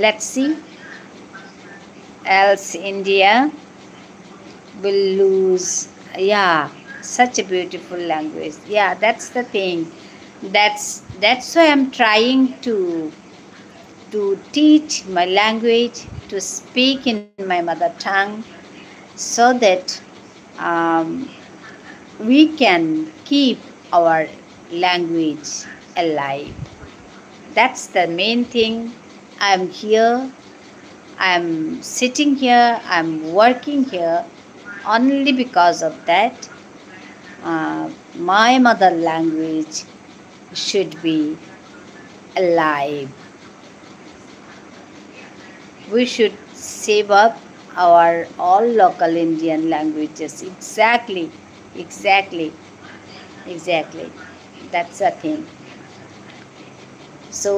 let's see. Else India will lose. Yeah, such a beautiful language. Yeah, that's the thing. That's, that's why I'm trying to to teach my language, to speak in my mother tongue, so that um, we can keep our language alive. That's the main thing. I'm here, I'm sitting here, I'm working here only because of that. Uh, my mother language should be alive. We should save up our all local Indian languages. Exactly, exactly, exactly. That's the thing. So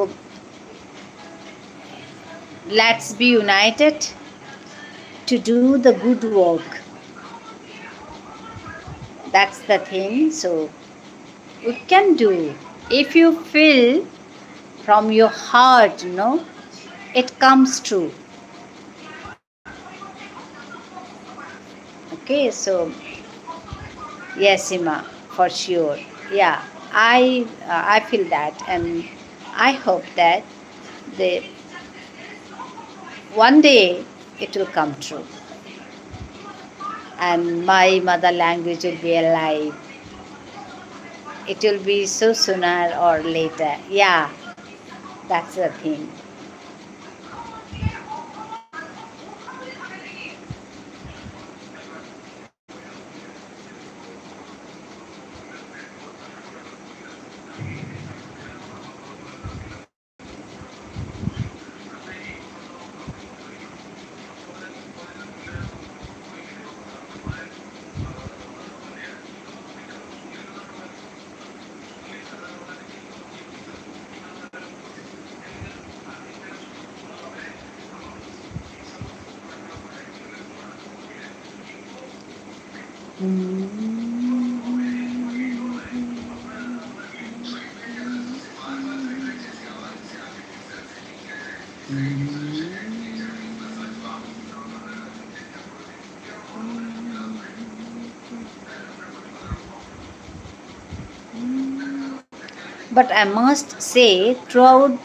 let's be united to do the good work. That's the thing. So we can do. If you feel from your heart, no, it comes true. Okay, so yes, Ima, for sure. Yeah, I uh, I feel that, and I hope that the one day it will come true. And my mother language will be alive. It will be so sooner or later. Yeah, that's the thing. But I must say, throughout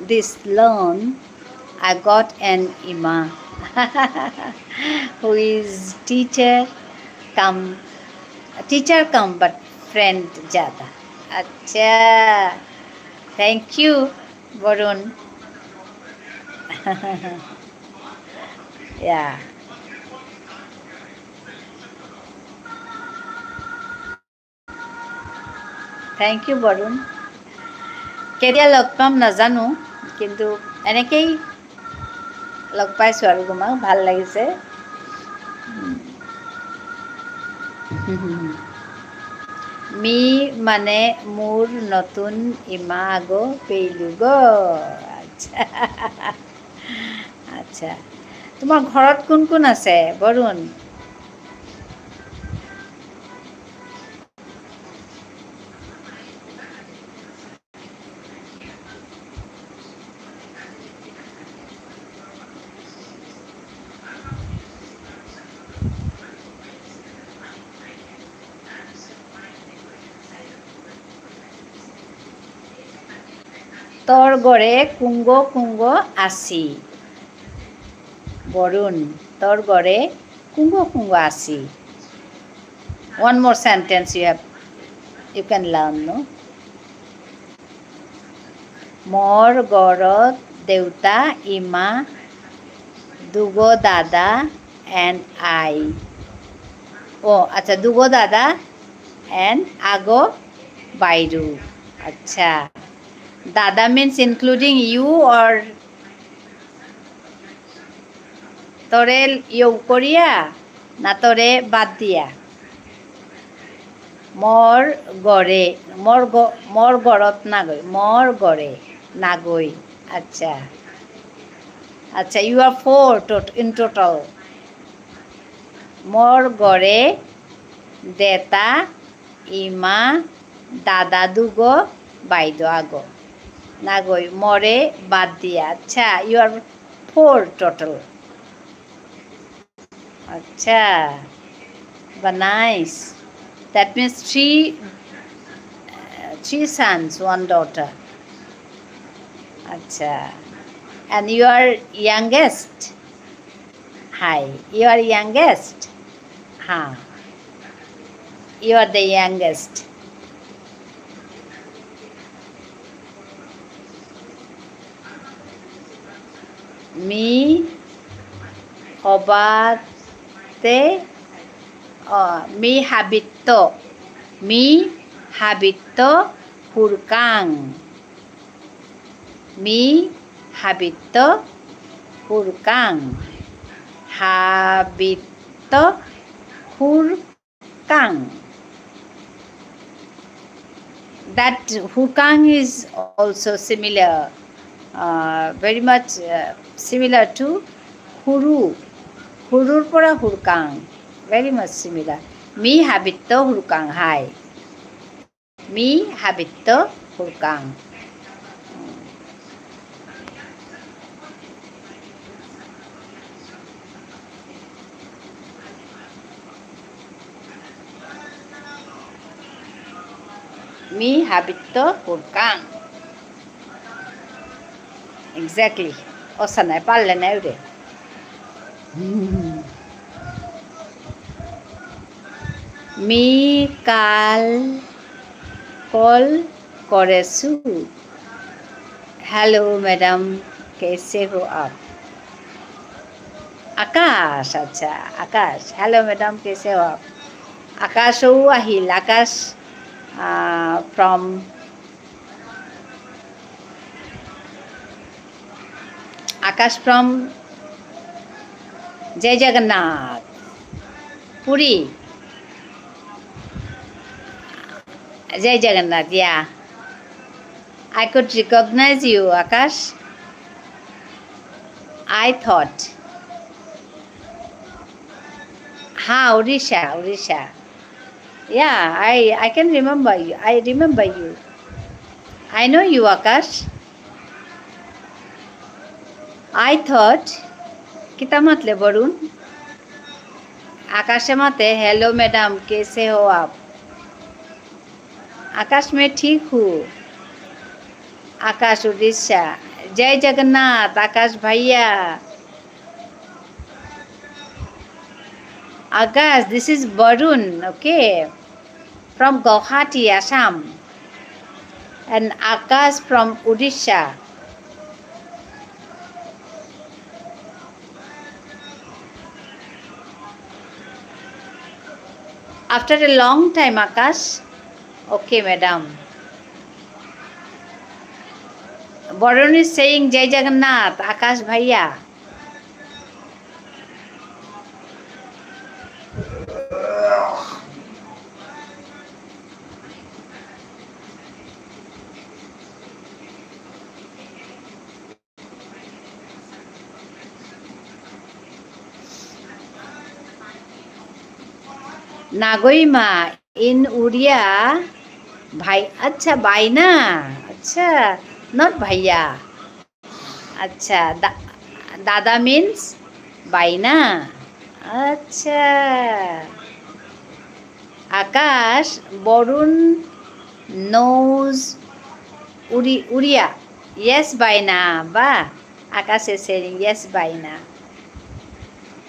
this learn, I got an Ima who is teacher cum, teacher cum, but friend jada. Acha, thank you, Varun. Yeah. Thank you, Varun. কেতিয়া লগ পাম নাজানো, কিন্তু এনেকেই লগ পাইছোঁ আৰু তোমাক, ভাল লাগিছে। উম। মি মানে মোৰ নতুন ইমা আগো পেইলু গো। আচ্ছা। আচ্ছা। তোমাৰ ঘৰত কোন কোন আছে, বৰুণ? তোর ঘরে কুঙগ কুঙগ আসি। বরুণ, তোর ঘরে কুঙগ কুঙগ আসি। One more sentence you have, you can learn, no? মোর ঘরত দেউতা, ইমা, দুগো দাদা and I. ও, আচ্ছা, দুগো দাদা and আগো বাইরু। আচ্ছা। দাদা means including you or তোরে ইয়ৌ করিয়া না তোরে বাদ দিয়া? মোর ঘরে, মোর ঘ-, মোর ঘরত নাগই, মোর ঘরে নাগই। আচ্ছা। আচ্ছা, you are four tot-, in total. মোর ঘরে দেতা, ইমা, দাদা দুগো, বাইদো আগো। নাগই, মোরে বাদ দিয়া। আচ্ছা, you are four total. আচ্ছা, বা nice. That means three, uh, three sons, one daughter. আচ্ছা। And you are youngest? Hi, you are youngest? হ্যাঁ, you are the youngest. Me হবাতে, অ, মি হাবিত্ত, মি হাবিত্ত হুরকাং। মি হাবিত্ত হুরকাং। হাবিত্ত হুরকাং। That হুরকাং is also similar, uh, very much, uh, similar to হুরু। হুরুর পৰা হুরকাং। Very much similar. মি হাবিত্ত হুরকাং, হাই। মি হাবিত্ত হুরকাং। মি হাবিত্ত হুরকাং। Exactly. অসানাই পারলে না ওরে। মি কাল কল করেসু। Hello madam, कैसे हो आप? আকাশ, আচ্ছা, আকাশ। Hello madam, कैसे हो आप? আকাশও আহিল, আকাশ, আহ, from আকাশ from জয় জগন্নাথ, পুরী। জয় Jagannath, yeah. I could recognize you, Akash. I thought. হ্যাঁ, উড়িষ্যা, Orissa. Yeah, I, I can remember you. I remember you. I know you, Akash. I thought, কিতা মাতলে বরুণ? আকাশে মাতে, "Hello madam, कैसे हो आप?" আকাশ, मैं ठीक हूँ। আকাশ, উড়িষ্যা। জয় জগন্নাথ, আকাশ ভাইয়া। আকাশ, this is Barun, okay? From Guwahati, Assam. And Akash from Odisha. After a long time, Akash. Okay, madam. Barun is saying, "Jai Jagannath, Akash bhaiya." নাগইমা in উড়িয়া, ভাই, আচ্ছা, বাইনা, আচ্ছা, not ভাইয়া। আচ্ছা, দা-, দাদা means বাইনা। আচ্ছা। আকাশ, বরুণ knows উড়ি-, উড়িয়া। Yes, বাইনা। বাহ। আকাশ is saying, "Yes, বাইনা।"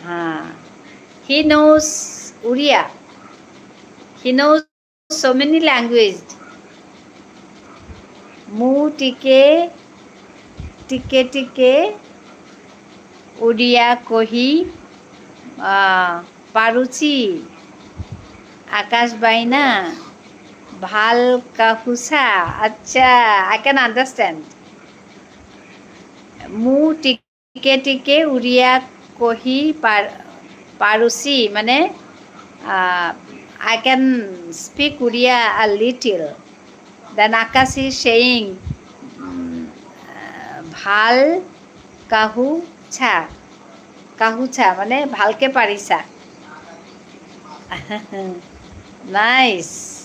হ্যাঁ। He knows Oriya. He knows so many language. মু টিকে, টিকে টিকে উড়িয়া কহি, আ, পারুচি। আকাশ বাইনা, ভাল কাহুসা। আচ্ছা, I can understand. মু টিকে টিকে টিকে উড়িয়া কহি পার-, পারুসি, মানে, আহ, I can speak Oriya a little. Then Akash is saying, উম, আহ, ভাল কাহুছা, কাহুছা, মানে, ভালকে পারিছা। Nice.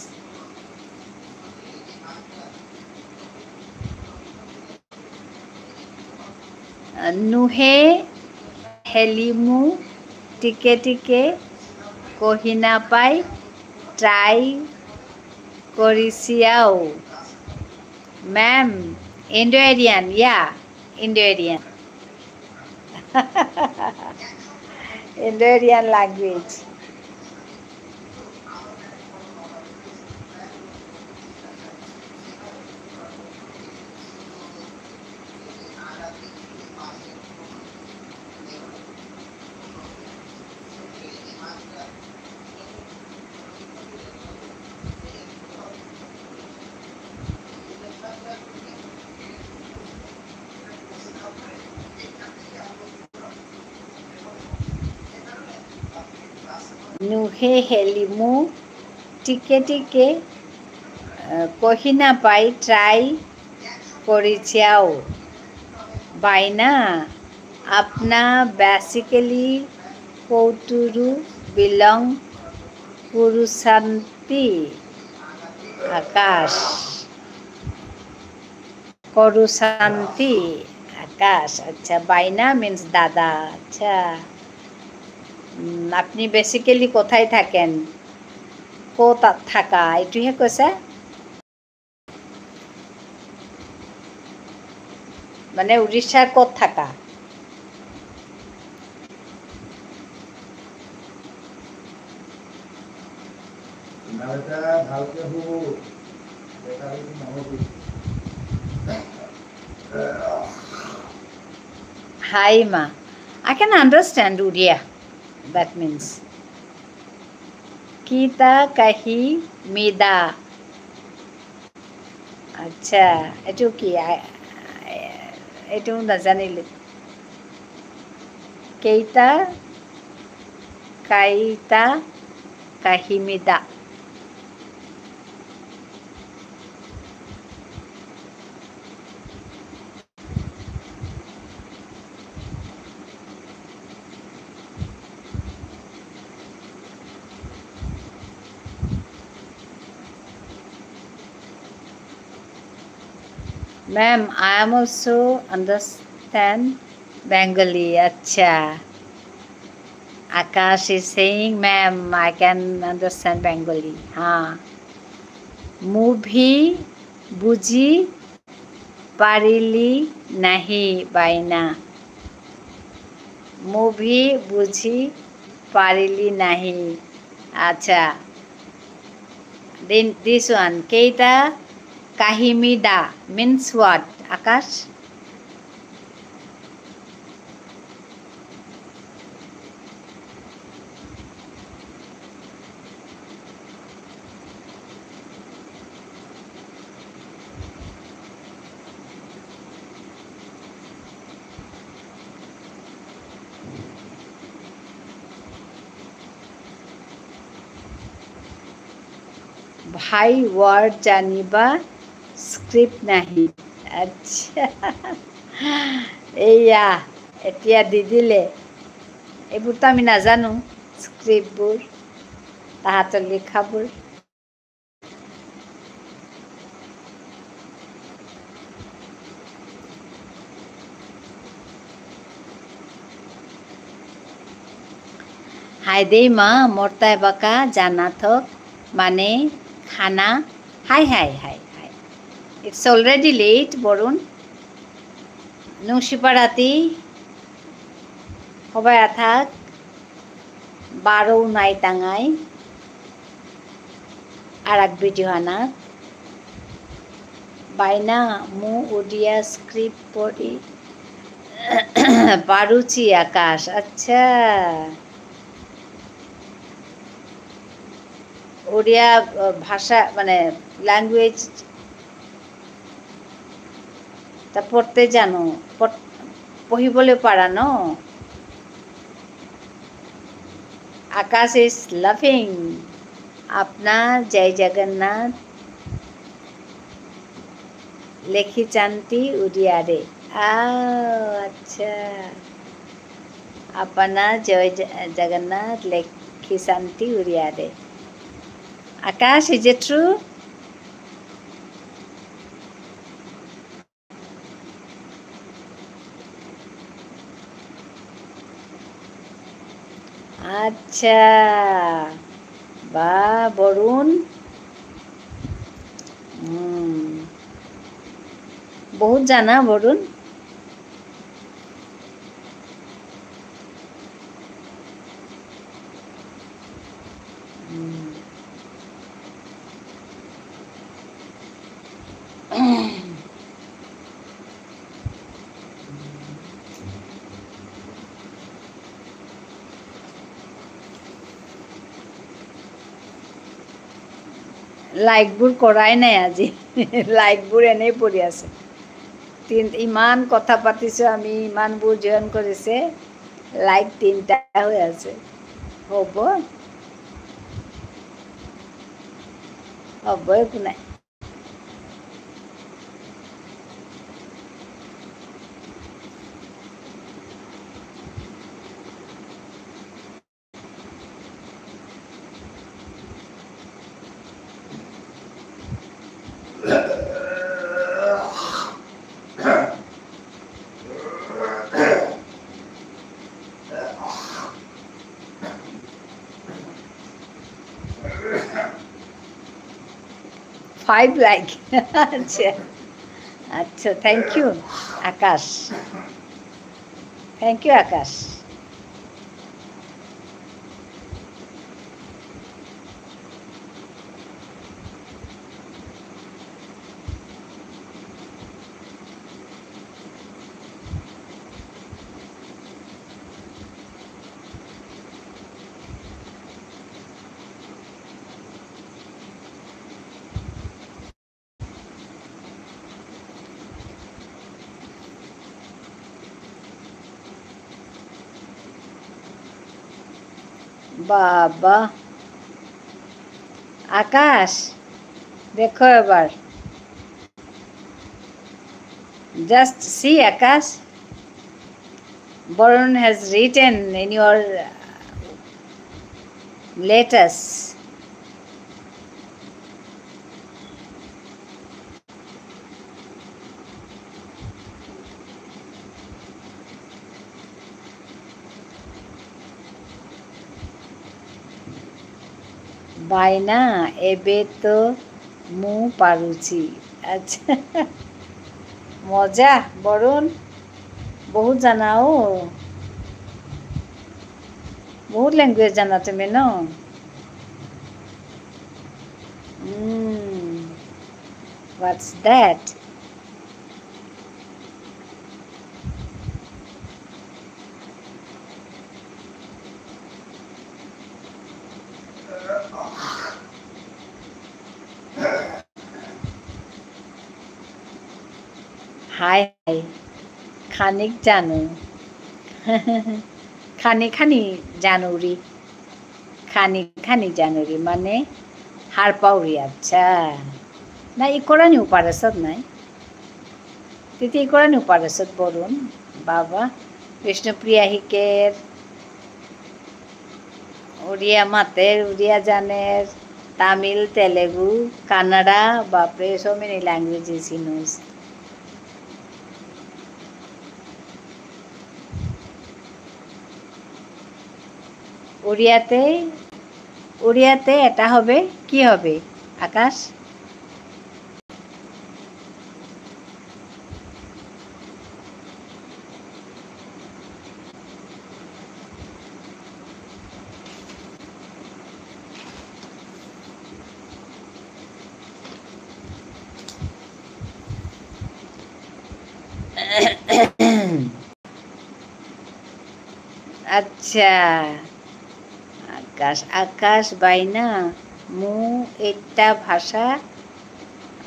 নুহে হেলিমু টিকে টিকে কহিনা পাই try করিছিয়াও। Ma'am, Indo-Aryan, yeah, Indo-Aryan. Indo-Aryan language. নুহে হেলিমু টিকে টিকে, আহ, কহিনা পাই try করিছিয়াও। বাইনা, আপনা basically কৌতুরু belong করুসান্তি? আকাশ। করুসান্তি, আকাশ। আচ্ছা, বাইনা means দাদা। আচ্ছা। উম, আপনি basically কোথায় থাকেন? কোথা থাকা? এইটোহে কৈছে। মানে উড়িষ্যার ক'ত থাকা? হাই মা, I can understand Oriya. That means, কিতা কাহি মিদা। আচ্ছা, এইটো কি? আ-, এইটো নাজানিলো। কেইতা, কাইতা, কাহিমিদা। Ma'am, I am also understand Bengali. আচ্ছা। Akash is saying, "Ma'am, I can understand Bengali." হ্যাঁ। মুভি বুঝি পারিলি নাহি বাইনা। মুভি বুঝি পারিলি নাহি। আচ্ছা। Then this one, কেইতা কাহিমি দা means what, আকাশ? ভাই, word জানিবা, script নাহি। আচ্ছা। এইয়া, এতিয়া দি দিলে। এইবোৰতো আমি নাজানো, scriptবোৰ, তাহাঁতৰ লিখাবোৰ। হাই দেই মা, মোরতা এবাকা জানা থক, মানে খানা। হাই, হাই, হাই, হাই। It's already late, Varun. নুংশিপা রাতি, হবায়া থাক। বারো নাই তাঙাই। আর এক ভিডিও আনা। বাইনা, মু উড়িয়া script পড়ি পারুচি আকাশ। আচ্ছা। উড়িয়া, আহ, ভাষা, মানে, language তা পড়তে জানো, পড়-, পড়িবলে পারা ন? আকাশ is laughing। আপনা জয় জগন্নাথ লেখিচান্তি উড়িয়ারে। আ, আচ্ছা। আপনা জয় জ-, জগন্নাথ লেখিচান্তি উড়িয়ারে। আকাশ, is it true? আচ্ছা, বা বরুণ, হুম, বহুত জানা বরুণ। হুম। Like বোৰ কৰাই নাই আজি। Like বোৰ এনেই পৰি আছে। তিন-, ইমান কথা পাতিছো আমি, ইমানবোৰ join কৰিছে, like তিনটা হৈ আছে। হ'ব? হ'ব, একো নাই। Five like। আচ্ছা, আচ্ছা, thank you Akash. Thank you আকাশ। বাবা। আকাশ, দেখো এবার। Just see, Akash. Varun has written in your letters. বাইনা, এবে তো মু পারুছি। আচ্ছা। মজা, বরুণ। বহুত জানাও। বহুত language জানা তুমি, ন? হুম। What's that? High high. খানিক জানো। খানি খানি জানুরি। খানি খানি জানুরি মানে হারপাউরি, আচ্ছা। না, ইকরানি উপারেসত নাই। তিতি ইকরানি উপারেসত বরুণ, বাবা। বিষ্ণুপ্রিয়া হিকের, উড়িয়া মাতের, উড়িয়া জানের, তামিল, তেলেগু, কানাডা, বাপরে, so many languages he knows. উড়িয়াতে, উড়িয়াতে এটা হবে, কি হবে, আকাশ? আচ্ছা, আকাশ, আকাশ বাইনা, মু একটা ভাষা,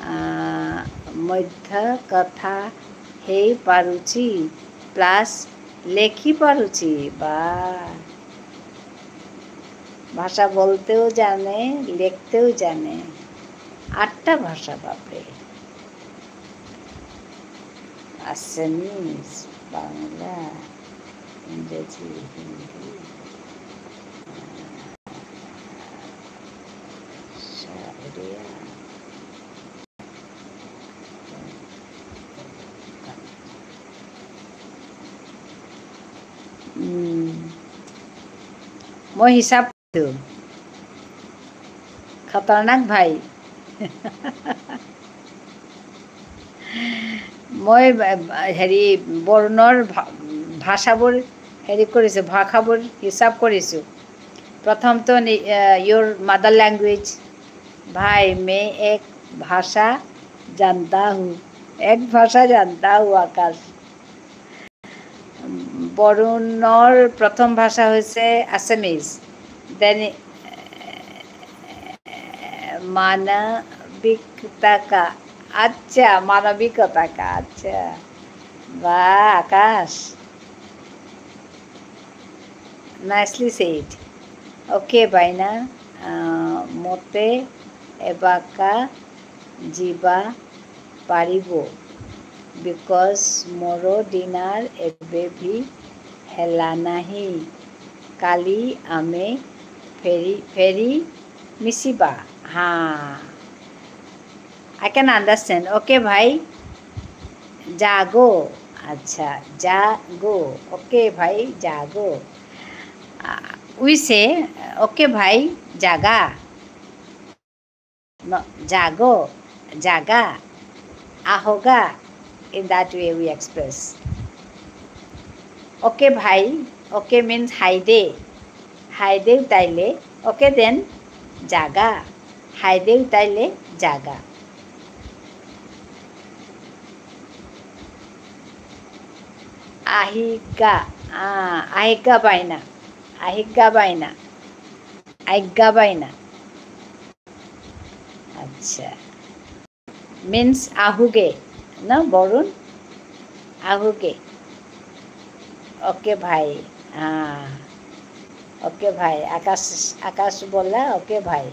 আহ, মধ্য কথা হেই পারুচি, plus লেখি পারুচি। বা, ভাষা বলতেও জানে, লিখতেও জানে। আটটা ভাষা, বাপরে। Assamese, বাংলা, ইংরেজি, হিন্দি, আহ, উড়িয়া। উম, মই হিচাপ খতৰনাক ভাই। মই, এ, হেৰি, বৰ্ণৰ ভা-, ভাষাবোৰ হেৰি কৰিছোঁ, ভাষাবোৰ হিচাপ কৰিছোঁ। প্ৰথমটো নি-, এ, your mother language। ভাই, মে এক ভাষা জানতা হু। এক ভাষা জানতা হু, আকাশ। বৰুণৰ প্ৰথম ভাষা হৈছে Assamese, then, এ, মানবিকতাকা। আচ্ছা, মানবিকতাকা, আচ্ছা। বাহ, আকাশ। Nicely said. Okay, বাইনা, আহ, মতে এবাকা যিবা ପାରିব, because ମୋର dinner ଏବେ ବି ହେଲା ନାହିଁ। କାଲି ଆମେ ଫେରି, ଫେରି ମିଶିବା। ହଁ। I can understand. Okay, ଭାଇ। ଯାଗୋ। ଆଚ୍ଛା, ଯାଗୋ। Okay, ଭାଇ, ଯାଗୋ। Uh, we say, okay, ଭାଇ, ଯାଗା। No, ଯାଗୋ, ଯାଗା, ଆହୋଗା। In that way we express. Okay, ভাই, okay means হাইদে। হাইদে উতাইলে, okay then, যাগা। হাইদে উতাইলে, যাগা। আহিগা, আহ, আহিগা বাইনা। আহিগা বাইনা। আহিগা বাইনা। আচ্ছা। Means আহুগে, না, বরুণ? আহুগে। Okay, ভাই। হ্যাঁ। Okay, ভাই। আকাশ, আকাশ বলা, okay, ভাই।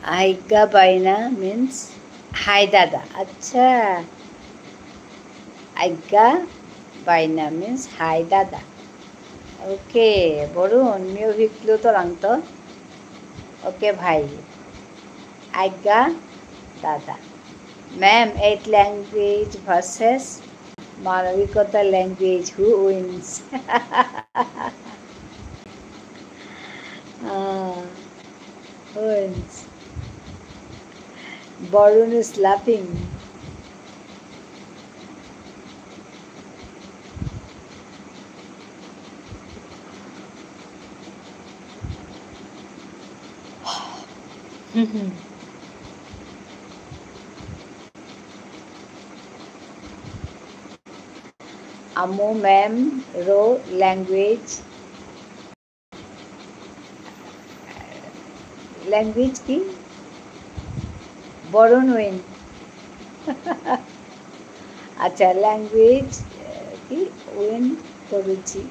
আহিগা বাইনা means hi দাদা। আচ্ছা। আহিগা বাইনা means hi দাদা। Okay, বরুণ, মিউ হিকলু তোরাংতো। Okay, ভাই। আজ্ঞা, দাদা। Ma'am, eight language versus মানবিকতা language, who wins? Ah, who wins? Varun is laughing. আমু ma'am রো language, language কি? বরুণ উইন। আচ্ছা, language, আহ, কি? উইন করুচি।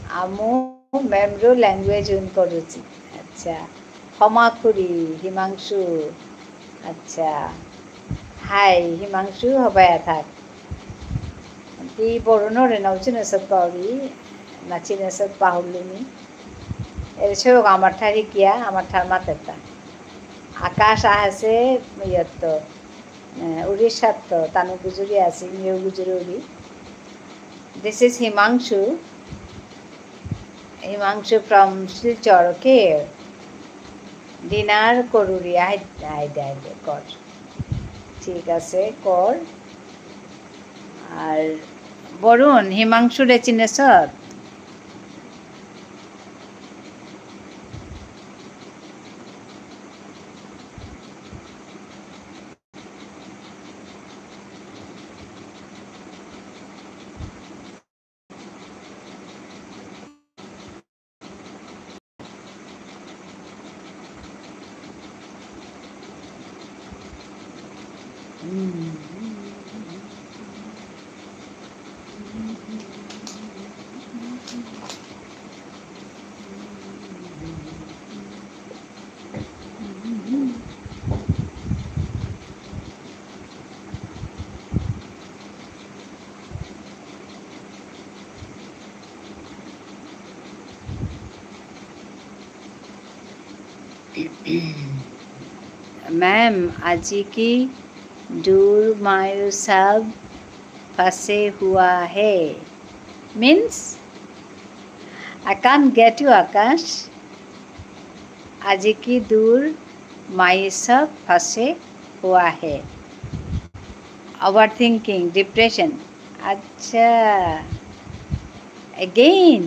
আমু ma'am রো language উইন করুচি। আচ্ছা। ক্ষমা খুরি, হিমাংশু। আচ্ছা। Hi, হিমাংশু, হবায়া থাক। তি বরুণরে নাউ চিনেসত পাউরি, না চিনেসত পাহুরলুনি। এর সে আমার ঠারি কিয়া, আমার ঠার মাতেতা। আকাশ আহেসে, ইয়ত, এ, উড়িষ্যাত, তানু গুজুরি আসি, মিউ গুজুরি উড়ি। This is Himanshu. Himanshu from Silchar, okay? Dinner করুরি, আই, আই দে, আই দে, কর। ঠিক আছে, কর। আর বরুণ, হিমাংশুরে চিনেসত? Ma'am, আজি কি দূর মায়ু সব ফসে হুয়া হে? Means, I can't get you, আকাশ। আজি কি দূর মায়ু সব ফসে হুয়া হে? Overthinking, depression. আচ্ছা। Again,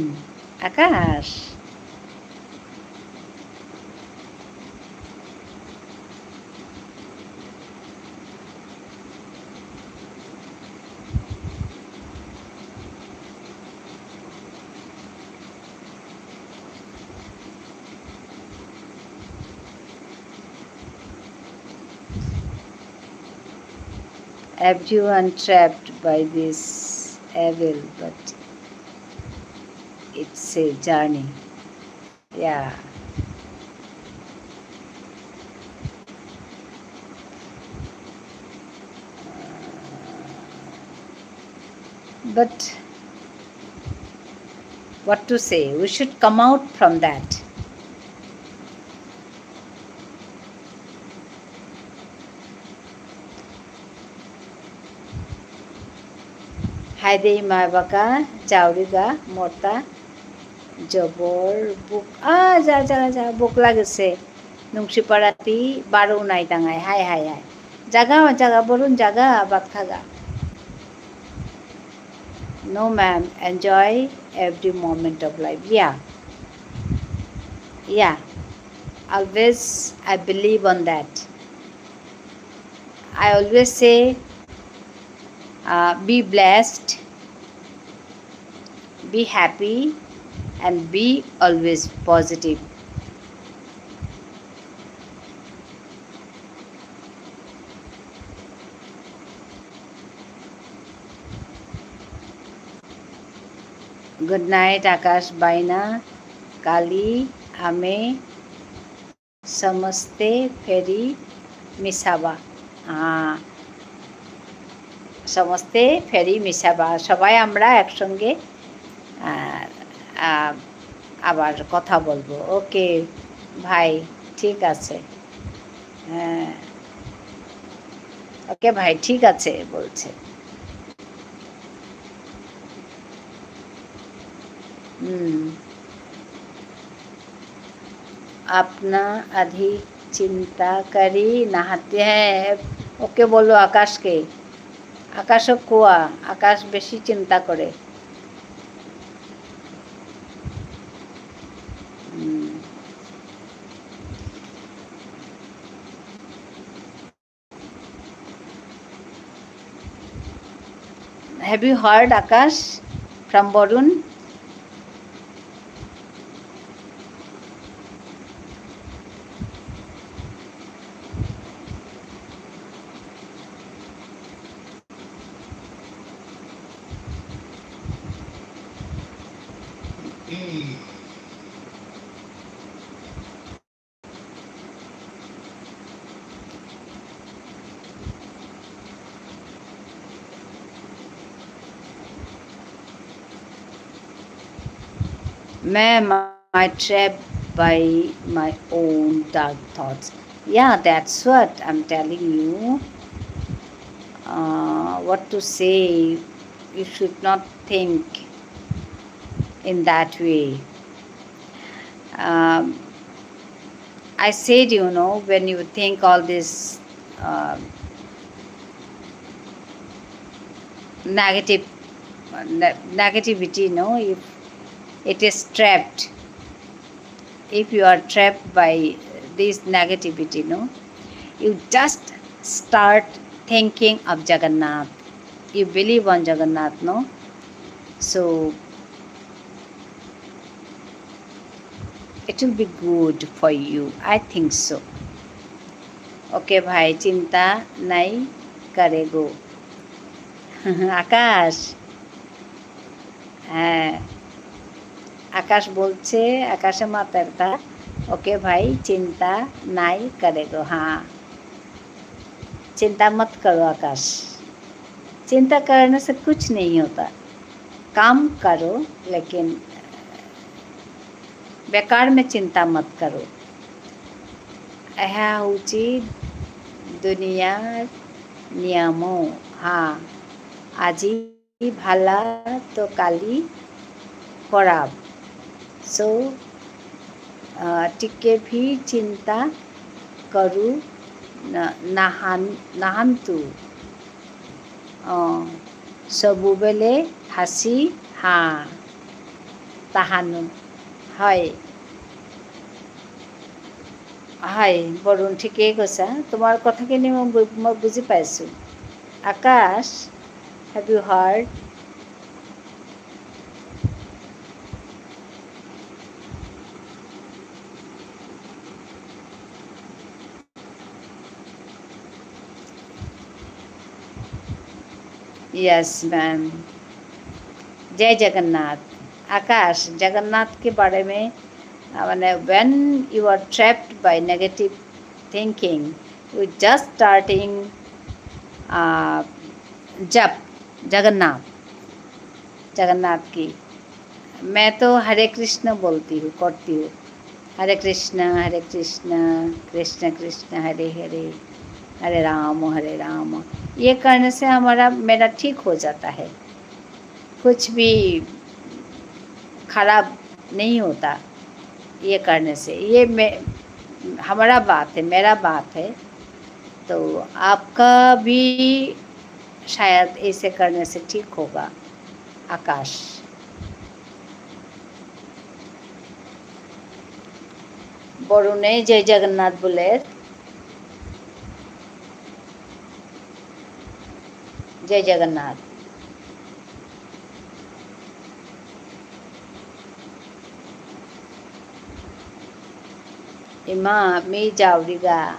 আকাশ। Everyone trapped by this evil, but it's a journey. Yeah. But what to say? We should come out from that. হায়দে ইমা বাকা চাউরিগা মতা জবর বুক, আ, যা, যা, যা, বুক লাগেসে। নুংশিপাড়াতি বারো নাই তাঙাই, হায়, হায়, হায়। জাগা, জাগা, বরুণ জাগা, ভাত খাগা। No, ma'am, enjoy every moment of life. Yeah. Yeah. Always, I believe on that. I always say, uh, be blessed, be happy, and be always positive. Good night, আকাশ বাইনা। কালি আমি সমস্তে ফেরি মিশাবা। হ্যাঁ, সমস্তে ফেরি মিশাবা, সবাই আমরা একসঙ্গে, আহ, আহ, আবার কথা বলবো। ওকে ভাই, ঠিক আছে। হ্যাঁ, ওকে ভাই, ঠিক আছে বলছে। হুম। আপনা অধিক চিন্তা করি নাহাতে হ্যাঁ। ওকে বলো আকাশকে। আকাশও কোয়া, আকাশ বেশি চিন্তা করে। হুম। Have you heard Akash from Borun? Ma'am, I trapped by my own dark thoughts. Yeah, that's what I'm telling you. Uh, what to say? You should not think in that way. Um, I said, you know, when you think all this, uh, negative, ne-, negativity, no, if it is trapped, if you are trapped by this negativity, no, you just start thinking of Jagannath. You believe on Jagannath, no? So, it will be good for you. I think so. Okay, ভাই, চিন্তা নাই করেগো। আকাশ। হ্যাঁ। আকাশ বলছে, আকাশে মাতেরতা। Okay, ভাই, চিন্তা নাই করেগো। হ্যাঁ। चिंता मत करो, आकाश। चिंता करने से कुछ नहीं होता। काम करो, लेकिन बेकार में चिंता मत करो। এহা হচ্ছে দুনিয়ার নিয়ম। হ্যাঁ, আজি ভালা তো কালি খরাপ। So, আহ, টিকে ভি চিন্তা করু না-, নাহান-, নাহান্তু। আহ, সবুবেলে হাসি হা তাহানু। হয়। হয়, বরুণ ঠিকেই কৈছা। তোমাৰ কথাখিনি মই বু-, মই বুজি পাইছোঁ। আকাশ, have you heard? Yes, ma'am. जय जगन्नाथ। आकाश, जगन्नाथ के बारे में, अ, माने, when you are trapped by negative thinking, you just starting, uh, जप, जगन्नाथ, जगन्नाथ की। मैं तो हरे कृष्ण बोलती हूँ, करती हूँ। हरे कृष्ण, हरे कृष्ण, कृष्ण कृष्ण, हरे हरे, हरे राम, हरे राम। ये करने से हमारा, मेरा ठीक हो जाता है। कुछ भी खराब नहीं होता ये करने से। ये मे-, हमारा बात है, मेरा बात है। तो आपका भी शायद ऐसे करने से ठीक होगा। आकाश। বরুণে জয় জগন্নাথ বুলের। জয় জগন্নাথ। ইমা, মি যাওরিগা,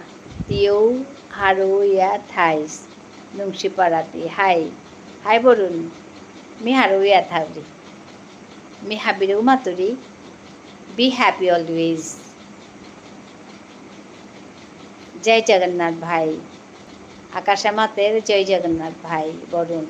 তিয়ৌ হারৌয়া থাইস, নুংশিপারাতি। হাই, হাই বরুণ, মি হারৌয়া থাউরি। মি হাবিরে উমাতুরি, be happy always. জয় জগন্নাথ ভাই। আকাশে মাতের জয় জগন্নাথ ভাই, বরুণ।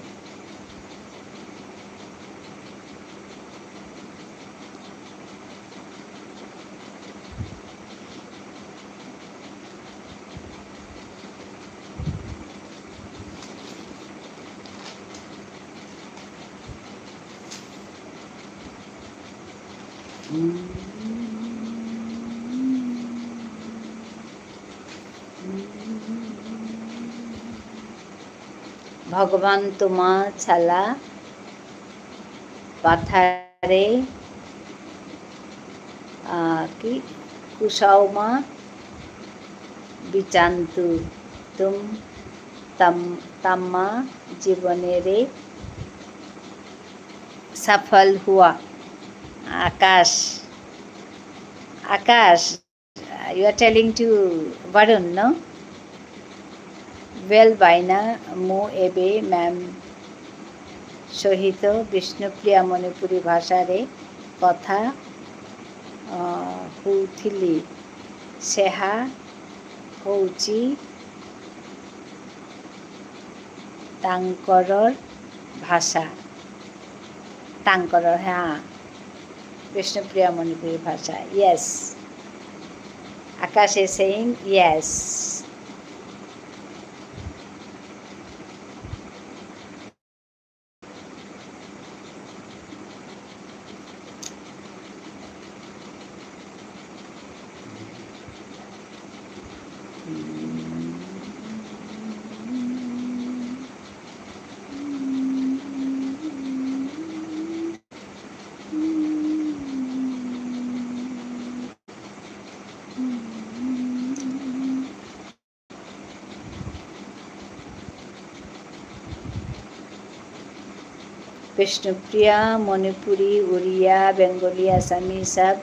ভগবান তোমা ছালা পাথারে, আ, কি? কুসাউমা বিচান্তু তুম তাম-, তাম্মা জীবনেরে সফল হুয়া। আকাশ, আকাশ, you are telling to Varun, no? Well, বাইনা, মু এবে ম্যাম সহিত বিষ্ণুপ্রিয়া মণিপুরী ভাষারে কথা, আ, হুথিলি, সেহা হৌচি তাঙ্করর ভাষা। তাঙ্করর, হ্যাঁ। বিষ্ণুপ্রিয়া মণিপুরী ভাষা। Yes. Akash is saying yes. Vishnupriya, मणिपुरी, उड़िया, बंगाली, असमी सब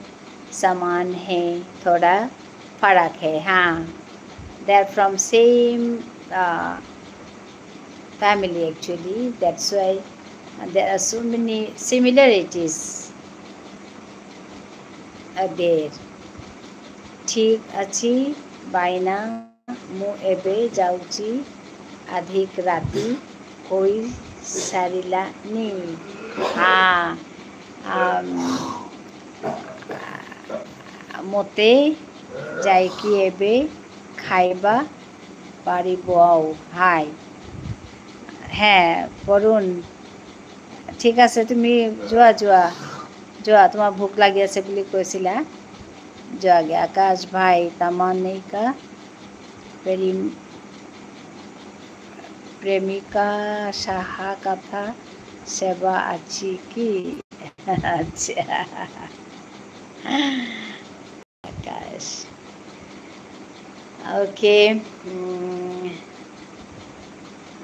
समान है, थोड़ा फर्क है। हाँ, they are from same, uh, family actually, that's why there are so many similarities are there. ঠিক আছি বাইনা, মু এবে যাউচি, অধিক রাতি হই সারিলা নি। হ্যাঁ, আম, মতে যাইকি এবে খাইবা পারিব আও। হাই। হ্যাঁ, বরুণ, ঠিক আছে, তুমি যোৱা, যোৱা, যোৱা, তোমাৰ ভোক লাগি আছে বুলি কৈছিলা। যোৱাগে। আকাশ ভাই, তামানিকা, প্রেম-, প্রেমিকা সাহা কথা সেবা আছে কি? আচ্ছা। আকাশ। Okay, উম,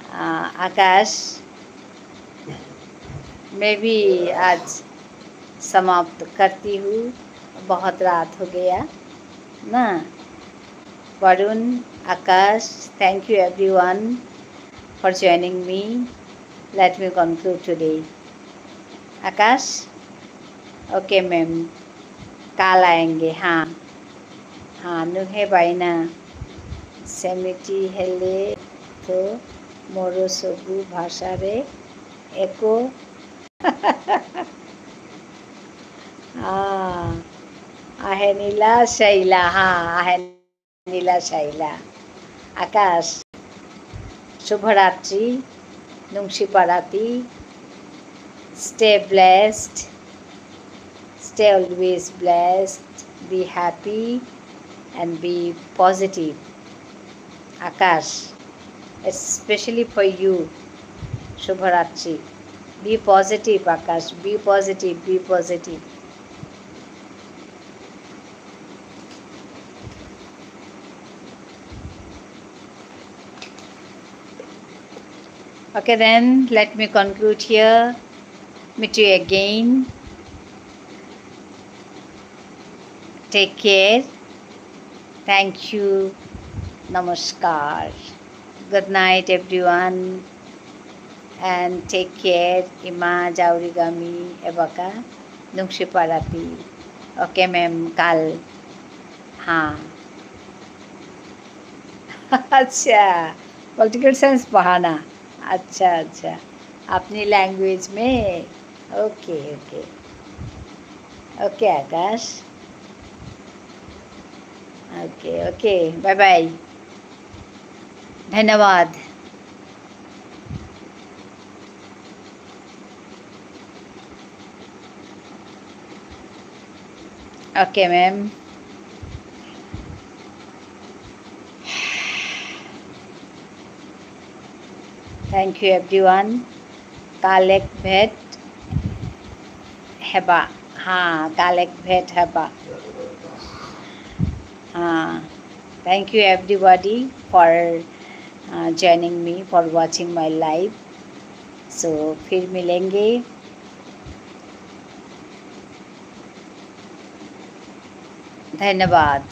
আ, আকাশ, मैं भी आज समाप्त करती हूँ, बहुत रात हो गया ना। Varun, Akash, thank you everyone for joining me. Let me conclude today. Akash? Okay, ma'am. কাল আয়েঙ্গে, হ্যাঁ। হ্যাঁ, নুহে বাইনা। সেমিটি হেলে তো মোরো সবু ভাষারে একো। আ, আহেনিলা শৈলা, হ্যাঁ, আহেন- নীলা শাইলা। আকাশ, শুভরাত্রি, নুংশিপারাতি, stay blessed, stay always blessed, be happy and be positive. Akash, especially for you, শুভরাত্রি। Be positive, Akash, be positive, be positive. Okay, then let me conclude here. Meet you again. Take care. Thank you. Namaskar. Good night, everyone. And take care. ইমা যাউরিগা মি এবাকা নুংশিপারাতি। Okay, ma'am, কাল। হ্যাঁ। আচ্ছা, political science পড়ানা। আচ্ছা, আচ্ছা। আপনি ল্যাঙ্গুয়েজ মে? Okay, okay. Okay, Akash. Okay, okay. Bye bye. ধন্যবাদ। Okay, ma'am. Thank you, everyone. কালেক ভেট হেবা। হ্যাঁ, কালেক ভেট হেবা। হ্যাঁ। Thank you, everybody, for, uh, joining me, for watching my live. So, फिर मिलेंगे। धन्यवाद।